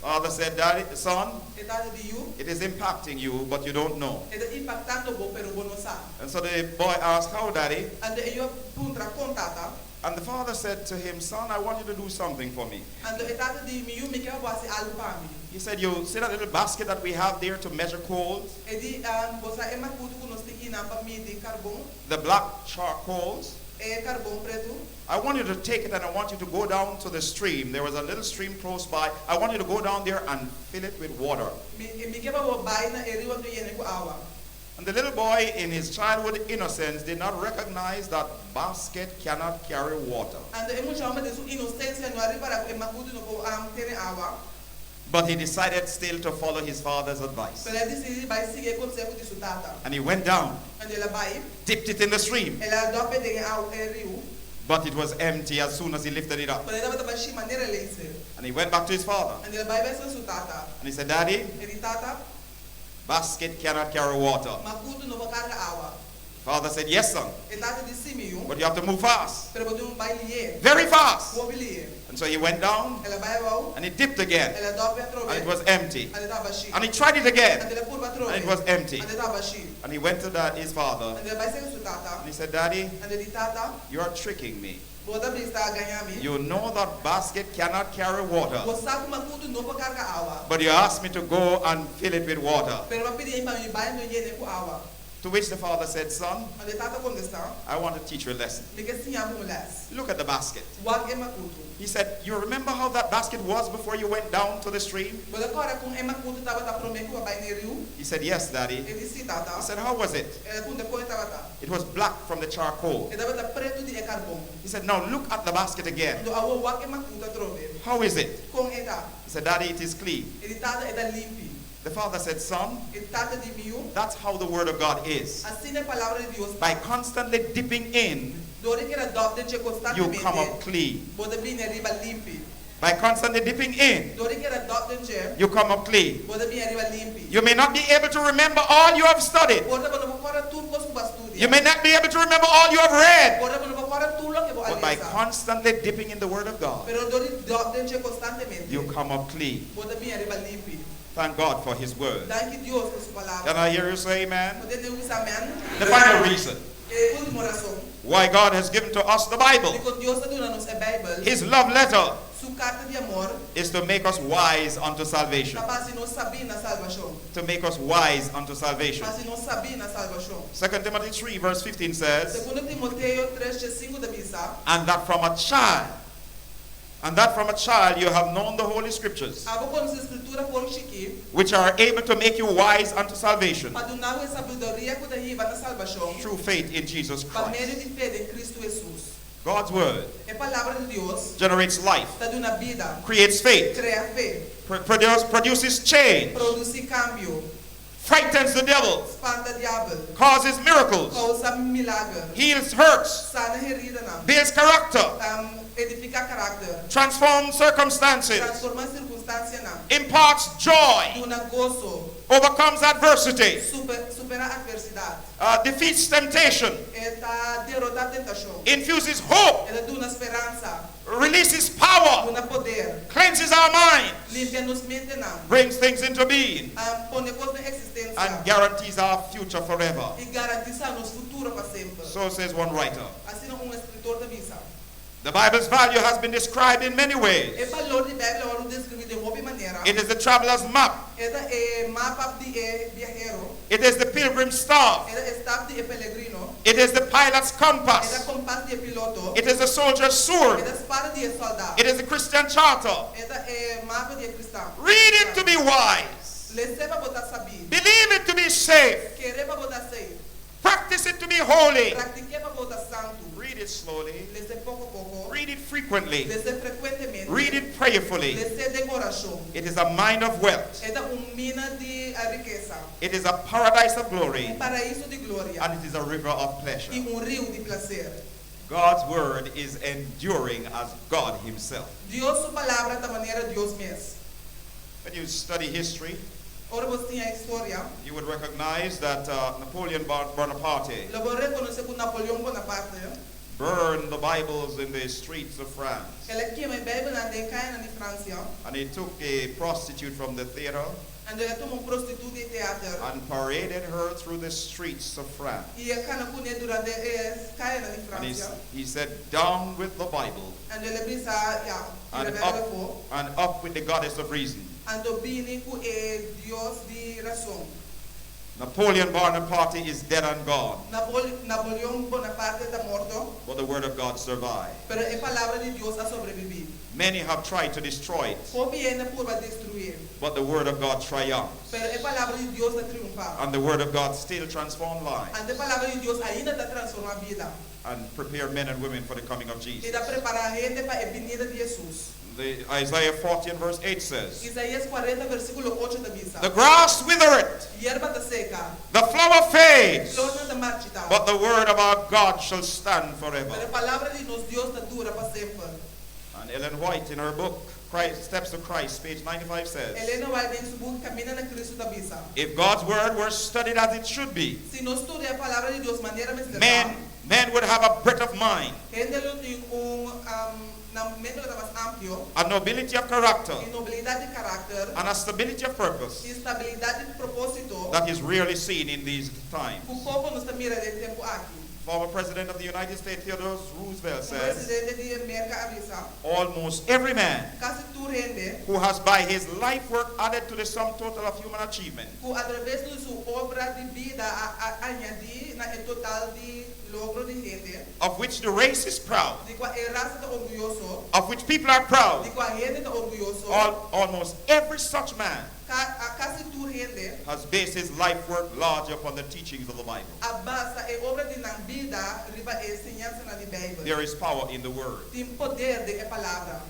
Speaker 1: Father said, "Daddy, son,
Speaker 2: E tata di, "Yu,
Speaker 1: it is impacting you, but you don't know."
Speaker 2: e ta impaktando bo, pero bo no sa."
Speaker 1: And so the boy asked, "How, Daddy?"
Speaker 2: Anto e yu a puntra, "Kon, tata?"
Speaker 1: And the father said to him, "Son, I want you to do something for me."
Speaker 2: Anto e tata di, "Mi yu, mi ke bo hasi algu pa mi."
Speaker 1: He said, "You see that little basket that we have there to measure coals?
Speaker 2: E di, "Bo sa e makutu ku nos tin einan pa midi karbon,
Speaker 1: The black charcoals?
Speaker 2: E karbon pretu.
Speaker 1: I want you to take it and I want you to go down to the stream. There was a little stream close by. I want you to go down there and fill it with water."
Speaker 2: Mi ke pa bo bai na e riu anto yen'é ku awa."
Speaker 1: And the little boy, in his childhood innocence, did not recognize that basket cannot carry water.
Speaker 2: Anto e mucha hòmber den su inosensia no a ripará ku e makutu no por tene awa.
Speaker 1: But he decided still to follow his father's advice.
Speaker 2: Pero el a disidí bai sigui e konseho di su tata.
Speaker 1: And he went down,
Speaker 2: Anto el a bai,
Speaker 1: dipped it in the stream,
Speaker 2: el a dòp e den e riu,
Speaker 1: but it was empty as soon as he lifted it up.
Speaker 2: Pero e tabata bashí manera el a his'é.
Speaker 1: And he went back to his father.
Speaker 2: Anto el a bai bèk su tata.
Speaker 1: And he said, "Daddy,
Speaker 2: E di, "Tata,
Speaker 1: basket cannot carry water."
Speaker 2: Makutu no por karga awa."
Speaker 1: Father said, "Yes, son,
Speaker 2: E tata di, "Si, mi yu,
Speaker 1: but you have to move fast.
Speaker 2: Pero bo tin ku bai lihé.
Speaker 1: Very fast."
Speaker 2: Hopi lihé."
Speaker 1: And so he went down
Speaker 2: El a bai abou,
Speaker 1: and he dipped again.
Speaker 2: el a dòp atrobe,
Speaker 1: And it was empty.
Speaker 2: anto e tabata bashí.
Speaker 1: And he tried it again.
Speaker 2: Anto el a purba atrobe,
Speaker 1: And it was empty.
Speaker 2: anto e tabata bashí.
Speaker 1: And he went to his father
Speaker 2: Anto el a bai serka su tata,
Speaker 1: and he said, "Daddy,
Speaker 2: anto e di, "Tata,
Speaker 1: you are tricking me.
Speaker 2: Bo ta gaña mi.
Speaker 1: You know that basket cannot carry water.
Speaker 2: Bo sa ku makutu no por karga awa.
Speaker 1: But you asked me to go and fill it with water."
Speaker 2: Pero b'a pidi pa mi bai anto yen'é ku awa."
Speaker 1: To which the father said, "Son,
Speaker 2: Anto e tata a kontestá,
Speaker 1: I want to teach you a lesson.
Speaker 2: "Mi ke siña bo un lès.
Speaker 1: Look at the basket."
Speaker 2: Wak e makutu.
Speaker 1: He said, "You remember how that basket was before you went down to the stream?"
Speaker 2: Bo ta kòrda kon e makutu tabata promé ku bo a bai na riu?"
Speaker 1: He said, "Yes, Daddy."
Speaker 2: E di, "Si, tata."
Speaker 1: He said, "How was it?"
Speaker 2: El a puntra, "Kon e tabata?"
Speaker 1: "It was black from the charcoal."
Speaker 2: "E tabata pretu di e karbon."
Speaker 1: He said, "Now look at the basket again.
Speaker 2: "Anto awor wak e makutu atrobe.
Speaker 1: How is it?"
Speaker 2: Kon e ta?"
Speaker 1: He said, "Daddy, it is clean."
Speaker 2: E di, "Tata, e ta limpi."
Speaker 1: The father said, "Son,
Speaker 2: E tata di, "Mi yu,
Speaker 1: that's how the word of God is.
Speaker 2: Asina e palabra di Dios.
Speaker 1: By constantly dipping in,
Speaker 2: Dor di keda dòp den dje
Speaker 1: you
Speaker 2: konstantemente,
Speaker 1: come up clean.
Speaker 2: Bo ta bini ariba limpi.
Speaker 1: By constantly dipping in,
Speaker 2: Dor di keda dòp den dje,
Speaker 1: you come up clean.
Speaker 2: Bo ta bini ariba limpi.
Speaker 1: You may not be able to remember all you have studied.
Speaker 2: Por ta bo no por kòrda tur kos ku bo a studia.
Speaker 1: You may not be able to remember all you have read.
Speaker 2: Por ta bo no por kòrda tur loke bo
Speaker 1: But by
Speaker 2: a lesa.
Speaker 1: Constantly dipping in the word of God,
Speaker 2: Pero dor di dòp den dje konstantemente,
Speaker 1: you come up clean.
Speaker 2: Bo ta bini ariba limpi.
Speaker 1: Thank God for his word.
Speaker 2: Danki Dios pa su palabra.
Speaker 1: Can I hear you say amen?
Speaker 2: Bo por tende mi bisa amèn?
Speaker 1: The final reason
Speaker 2: E último rason.
Speaker 1: Why God has given to us the Bible,
Speaker 2: Dikon Dios a duna nos e Beibel.
Speaker 1: his love letter,
Speaker 2: Su karta di amor.
Speaker 1: Is to make us wise unto salvation.
Speaker 2: Ta pa hasi nos sabí na salbashon.
Speaker 1: To make us wise unto salvation.
Speaker 2: Pa hasi nos sabí na salbashon.
Speaker 1: 2 Timothy 3 verse 15 says,
Speaker 2: Segundo Timoteo 3, 5 ta bisa.
Speaker 1: And that from a child you have known the Holy Scriptures,
Speaker 2: Abo konosé skritura for di chikí.
Speaker 1: Which are able to make you wise unto salvation
Speaker 2: Pa duna bo sabiduria ku ta hiba na salbashon.
Speaker 1: Through faith in Jesus
Speaker 2: Pa medio
Speaker 1: Christ.
Speaker 2: di fe den Kristu Hesus.
Speaker 1: God's word
Speaker 2: E palabra di Dios
Speaker 1: generates life,
Speaker 2: ta duna bida.
Speaker 1: Creates faith,
Speaker 2: Krea fe.
Speaker 1: Produces change,
Speaker 2: Produsí kambio.
Speaker 1: Frightens the devil,
Speaker 2: Spanta diabel.
Speaker 1: Causes miracles,
Speaker 2: Kousa milager.
Speaker 1: Heals hurts,
Speaker 2: Sana heridanan.
Speaker 1: Builds character,
Speaker 2: Um, Edifiká karakter.
Speaker 1: Transforms circumstances.
Speaker 2: Transformá sirkunstansianan.
Speaker 1: Imparts joy.
Speaker 2: Duna goso.
Speaker 1: Overcomes adversity.
Speaker 2: Super, superá atversidat.
Speaker 1: Defeats temptation.
Speaker 2: E ta derotá tentashon.
Speaker 1: Infuses hope.
Speaker 2: E ta duna speransa.
Speaker 1: Releases power.
Speaker 2: Duna poder.
Speaker 1: Cleanses our minds.
Speaker 2: Limpia nos mentenan.
Speaker 1: Brings things into being.
Speaker 2: Pone kos den eksistensia.
Speaker 1: And guarantees our future forever.
Speaker 2: I garantisá nos futuro pa semper.
Speaker 1: So says one writer.
Speaker 2: Asina un eskritor ta bisa.
Speaker 1: The Bible's value has been described in many
Speaker 2: E
Speaker 1: ways.
Speaker 2: balor di Beibel a wòrdu deskribí den hopi manera.
Speaker 1: It is the traveler's map.
Speaker 2: E ta e mapa di e biahero.
Speaker 1: It is the pilgrim's staff.
Speaker 2: E ta e staf di e pelegrino.
Speaker 1: It is the pilot's
Speaker 2: E ta
Speaker 1: compass.
Speaker 2: kompas di e piloto.
Speaker 1: It is the soldier's sword.
Speaker 2: E ta spada di e sòldá.
Speaker 1: It is the Christian charter.
Speaker 2: E ta e mapa di e kristian.
Speaker 1: Read it to be wise.
Speaker 2: Les'é pa bo ta sabí.
Speaker 1: Believe it to be safe.
Speaker 2: Kere pa bo ta safe.
Speaker 1: Practice it to be holy.
Speaker 2: Praktik'é pa bo ta santu.
Speaker 1: Read it slowly.
Speaker 2: Les'é poko poko.
Speaker 1: Read it frequently.
Speaker 2: Les'é frekuentemente.
Speaker 1: Read it prayerfully.
Speaker 2: Les'é den orashon.
Speaker 1: It is a mine of wealth.
Speaker 2: E ta un mina di rikesa.
Speaker 1: It is a paradise of glory.
Speaker 2: Un paraiso di gloria.
Speaker 1: And it is a river of pleasure.
Speaker 2: I un riu di plaser.
Speaker 1: God's word is enduring as God himself.
Speaker 2: Dios su palabra ta manera Dios mes.
Speaker 1: When you study history,
Speaker 2: Ora bo siña historia,
Speaker 1: you would recognize that Napoleon Bonaparte
Speaker 2: lo bo rekonosé ku Napoleon Bonaparte
Speaker 1: burned the Bibles in the streets of France.
Speaker 2: El a kima e Beibelnan den kayanan di Fransia.
Speaker 1: And he took a prostitute from the theater
Speaker 2: Anto el a tuma un prostitut di teater.
Speaker 1: and paraded her through the streets of France.
Speaker 2: I a kana kuné durante e kayanan di
Speaker 1: And
Speaker 2: Fransia.
Speaker 1: he said, Down with the Bible.
Speaker 2: Anto el a bisa, ya, tira
Speaker 1: And
Speaker 2: Beibel afó.
Speaker 1: up with the goddess of reason.
Speaker 2: Anto bini ku e Dios di rason.
Speaker 1: Napoleon Bonaparte is dead and gone.
Speaker 2: Napoleon Bonaparte ta morto.
Speaker 1: But the word of God survived.
Speaker 2: Pero e palabra di Dios a sobrebibí.
Speaker 1: Many have tried to destroy it.
Speaker 2: Hopi hende a purba destruié.
Speaker 1: But the word of God triumphs.
Speaker 2: Pero e palabra di Dios ta triunfá.
Speaker 1: And the word of God still transforms lives.
Speaker 2: Anto e palabra di Dios ainda ta transformá bida.
Speaker 1: And prepare men and women for the coming of Jesus.
Speaker 2: I ta prepará hende pa e binida di Hesus.
Speaker 1: The Isaiah 40 and verse 8 says,
Speaker 2: Isaías 40 versíkulo 8 ta bisa,
Speaker 1: The grass withereth,
Speaker 2: Yerba ta seka,
Speaker 1: the flower fades,
Speaker 2: flornan ta marchitá,
Speaker 1: but the word of our God shall stand forever.
Speaker 2: pero e palabra di nos Dios ta dura pa semper.
Speaker 1: And Ellen White in her book, Christ, Steps to Christ, page 95 says,
Speaker 2: Elena White den su buki Kaminda na Kristu ta bisa,
Speaker 1: If God's word were studied as it should be,
Speaker 2: Si nos studia e palabra di Dios manera mester ta,
Speaker 1: men would have a breadth of mind,
Speaker 2: hende lo tin un nan mente lo ta mas amplio,
Speaker 1: a nobility of character,
Speaker 2: i nobilidat di karakter,
Speaker 1: and a stability of purpose
Speaker 2: i stabilidat di propósito,
Speaker 1: that is rarely seen in these times.
Speaker 2: ku poko nos ta mira den e tempu aki.
Speaker 1: Former President of the United States, Theodore Roosevelt,
Speaker 2: Un
Speaker 1: says,
Speaker 2: presidente di Merka a bisa,
Speaker 1: Almost every man
Speaker 2: Kasi tur hende
Speaker 1: who has by his life work added to the sum total of human achievement
Speaker 2: ku atraves di su obra di bida a a añadí na e total di logro di hende,
Speaker 1: of which the race is proud,
Speaker 2: di kua e rasa ta orguyoso,
Speaker 1: of which people are proud,
Speaker 2: di kua hende ta orguyoso,
Speaker 1: almost every such man
Speaker 2: ka, a kasi tur hende
Speaker 1: has based his life work largely upon the teachings of the Bible.
Speaker 2: a basa e obra di nan bida riba e siñansanan di Beibel.
Speaker 1: There is power in the word.
Speaker 2: Tin poder den e palabra.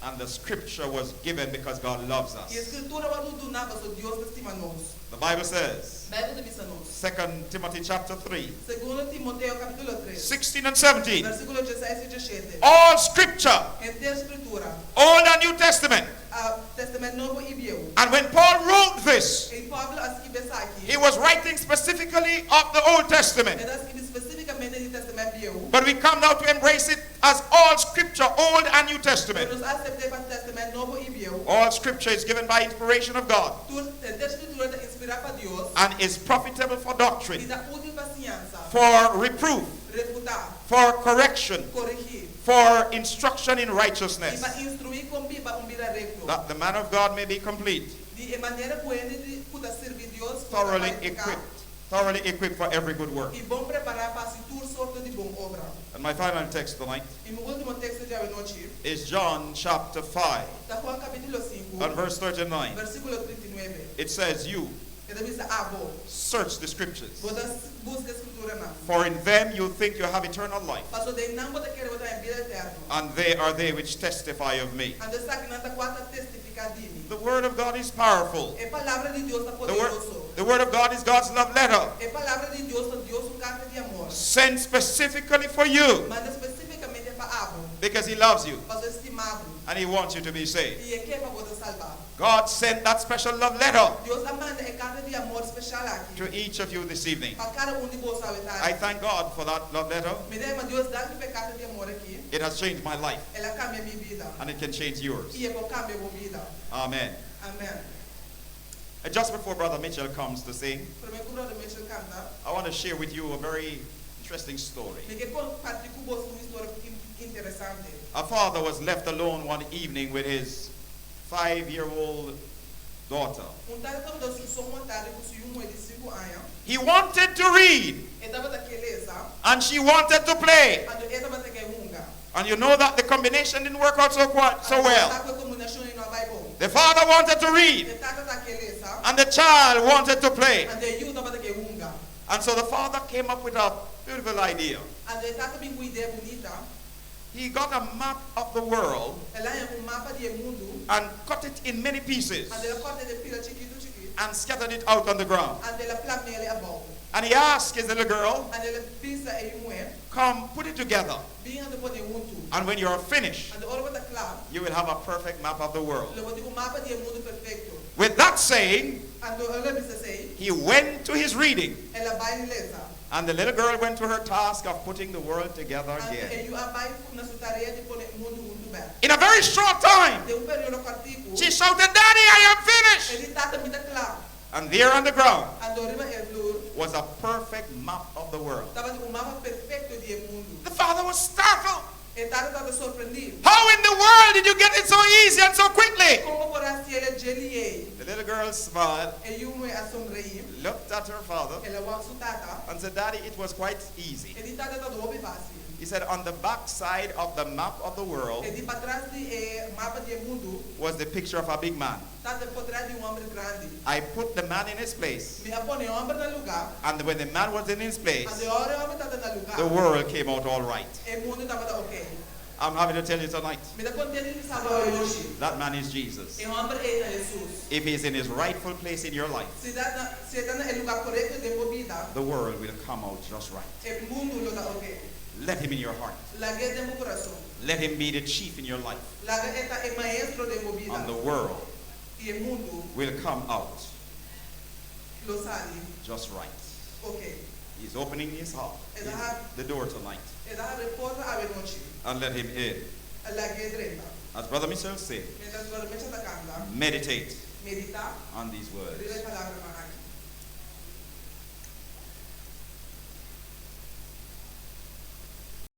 Speaker 1: And the scripture was given because God loves
Speaker 2: I e
Speaker 1: us.
Speaker 2: skritura a wòrdu duná pasobra Dios ta stima nos.
Speaker 1: The Bible says,
Speaker 2: Beibel ta bisa nos.
Speaker 1: 2 Timothy chapter 3,
Speaker 2: Segundo Timoteo kapítulo 3,
Speaker 1: 16 and 17.
Speaker 2: versíkulo 16 i 17.
Speaker 1: All scripture,
Speaker 2: Henter Skritura,
Speaker 1: Old and New Testament.
Speaker 2: Tèstamènt Nobo i Bieu.
Speaker 1: And when Paul wrote this,
Speaker 2: I Pablo a skibi esaki.
Speaker 1: he was writing specifically of the Old Testament.
Speaker 2: El a skibi spesífikamente di Tèstamènt Bieu.
Speaker 1: But we come now to embrace it as all scripture, Old and New Testament.
Speaker 2: Pero nos a asept'é pa Tèstamènt Nobo i Bieu.
Speaker 1: All scripture is given by inspiration of God.
Speaker 2: Tur henter Skritura ta inspirá pa Dios.
Speaker 1: And is profitable for doctrine.
Speaker 2: I ta útil pa siñansa.
Speaker 1: For reproof.
Speaker 2: Refutá.
Speaker 1: For correction.
Speaker 2: Koregí.
Speaker 1: For instruction in
Speaker 2: I
Speaker 1: righteousness.
Speaker 2: pa instruí kon biba un bida rekto.
Speaker 1: That the man of God may be complete.
Speaker 2: Di e manera ku hende di ku ta sirbi Dios por ta
Speaker 1: Thoroughly
Speaker 2: kualifiká.
Speaker 1: equipped. Thoroughly equipped for every good work.
Speaker 2: I bon prepará pa hasi tur sorto di bon obra.
Speaker 1: And my final text tonight
Speaker 2: I mi último teksto djawe nochi
Speaker 1: is John chapter 5
Speaker 2: ta Juan kapítulo 5,
Speaker 1: and verse 39.
Speaker 2: versíkulo 39.
Speaker 1: It says, You
Speaker 2: E ta bisa, Abo,
Speaker 1: search the scriptures,
Speaker 2: bo ta buska e skrituranan.
Speaker 1: for in them you think you have eternal life,
Speaker 2: Paso den nan bo ta kere bo ta haña bida eterno.
Speaker 1: and they are they which testify of me.
Speaker 2: Anto esakinan ta kua ta testifiká di mi.
Speaker 1: The word of God is powerful.
Speaker 2: E palabra di Dios ta
Speaker 1: The word,
Speaker 2: poderoso.
Speaker 1: the word of God is God's love letter,
Speaker 2: E palabra di Dios ta Dios su karta di amor.
Speaker 1: sent specifically for you
Speaker 2: Manda spesífikamente pa abo.
Speaker 1: Because He loves you
Speaker 2: Paso e stima bo.
Speaker 1: and He wants you to be saved.
Speaker 2: I e ke pa bo ta salbá.
Speaker 1: God sent that special love letter
Speaker 2: Dios a manda e karta di amor spesial aki.
Speaker 1: to each of you this evening.
Speaker 2: Pa kada un di boso awe
Speaker 1: I
Speaker 2: tardi.
Speaker 1: thank God for that love letter.
Speaker 2: Mi ta yama Dios danki pa e karta di amor aki.
Speaker 1: It has changed my life
Speaker 2: El a kambia mi bida.
Speaker 1: and it can change yours.
Speaker 2: I e por kambia bo bida.
Speaker 1: Amen.
Speaker 2: Amèn.
Speaker 1: And just before Brother Mitchell comes to sing,
Speaker 2: Promé ku Brother Mitchell kanta,
Speaker 1: I want to share with you a very interesting story.
Speaker 2: mi ke kompartí ku boso un historia interesante.
Speaker 1: A father was left alone one evening with his 5-year-old daughter.
Speaker 2: Un tata tabata su so un atardi ku su yu muhé di sinku aña.
Speaker 1: He wanted to read
Speaker 2: E tabata ke lesa,
Speaker 1: and she wanted to play.
Speaker 2: anto e tabata ke hunga.
Speaker 1: And you know that the combination didn't work out so quite so well.
Speaker 2: Anto e kombinashon ei no a bai bon.
Speaker 1: The father wanted to read
Speaker 2: E tata ta ke lesa,
Speaker 1: and the child wanted to play.
Speaker 2: anto e yu tabata ke hunga.
Speaker 1: And so the father came up with a beautiful idea.
Speaker 2: Anto e tata bin ku un idea bunita.
Speaker 1: He got a map of the world
Speaker 2: El a haña un mapa di e mundu,
Speaker 1: and cut it in many pieces
Speaker 2: anto el a kòrt'é den pida chikitu chikitu,
Speaker 1: and scattered it out on the ground.
Speaker 2: anto el a plam'é abou.
Speaker 1: And he asked his little girl,
Speaker 2: Anto el a bisa e yu muhé,
Speaker 1: Come, put it together.
Speaker 2: Bin anto pon'é huntu.
Speaker 1: And when you are finished,
Speaker 2: Anto ora bo ta kla,
Speaker 1: you will have a perfect map of the world.
Speaker 2: lo bo tin un mapa di e mundu perfekto.
Speaker 1: With that saying,
Speaker 2: Anto ora el a bisa esei,
Speaker 1: he went to his reading.
Speaker 2: el a bai lesa.
Speaker 1: And the little girl went to her task of putting the world together
Speaker 2: Anto
Speaker 1: again.
Speaker 2: e yu a bai na su tarea di pone mundu huntu bèk.
Speaker 1: In a very short time,
Speaker 2: Den un periodo kòrtiku,
Speaker 1: she shouted, Daddy, I am finished!
Speaker 2: e di, Tata, mi ta kla.
Speaker 1: And there on the ground
Speaker 2: Anto riba e flur
Speaker 1: was a perfect map of the world.
Speaker 2: tabatin un mapa perfekto di e mundu.
Speaker 1: The father was startled.
Speaker 2: E tata tabata sorprendí.
Speaker 1: How in the world did you get it so easy and so quickly?
Speaker 2: Kon bo por a hasié dje lihé?
Speaker 1: The little girl smiled,
Speaker 2: E yu muhé a sonreí.
Speaker 1: looked at her father,
Speaker 2: El a wak su tata.
Speaker 1: and said, Daddy, it was quite easy.
Speaker 2: E di, Tata, tabata hopi fásil.
Speaker 1: He said, On the back side of the map of the world
Speaker 2: E di, Patras di e mapa di e mundu
Speaker 1: was the picture of a big man.
Speaker 2: tabata potrèt di un hòmber grandi.
Speaker 1: I put the man in his place,
Speaker 2: Mi a pone e hòmber na lugá.
Speaker 1: and when the man was in his place,
Speaker 2: Anto ora e hòmber tabata na lugá,
Speaker 1: the world came out all right.
Speaker 2: e mundu tabata ok.
Speaker 1: I'm happy to tell you tonight,
Speaker 2: Mi ta kontentu di bisa bo awe.
Speaker 1: that man is Jesus.
Speaker 2: E hòmber ei ta Hesus.
Speaker 1: If he's in his rightful place in your life,
Speaker 2: Si ta na, si e ta na e lugá korekto den bo bida,
Speaker 1: the world will come out just right.
Speaker 2: e mundu lo ta ok.
Speaker 1: Let him in your heart.
Speaker 2: Lag'é den bo kurason.
Speaker 1: Let him be the chief in your life.
Speaker 2: Laga e ta e maestro den bo
Speaker 1: And
Speaker 2: bida.
Speaker 1: the world
Speaker 2: I e mundu
Speaker 1: will come out
Speaker 2: lo sali
Speaker 1: just right.
Speaker 2: ok.
Speaker 1: He's opening his heart, the door tonight,
Speaker 2: E ta habri porta awe nochi.
Speaker 1: and let him in.
Speaker 2: Lag'é drenta.
Speaker 1: As Brother Mitchell said,
Speaker 2: Mientras Brother Mitchell ta kanta,
Speaker 1: meditate
Speaker 2: meditá
Speaker 1: on these
Speaker 2: riba
Speaker 1: words.
Speaker 2: e palabranan aki.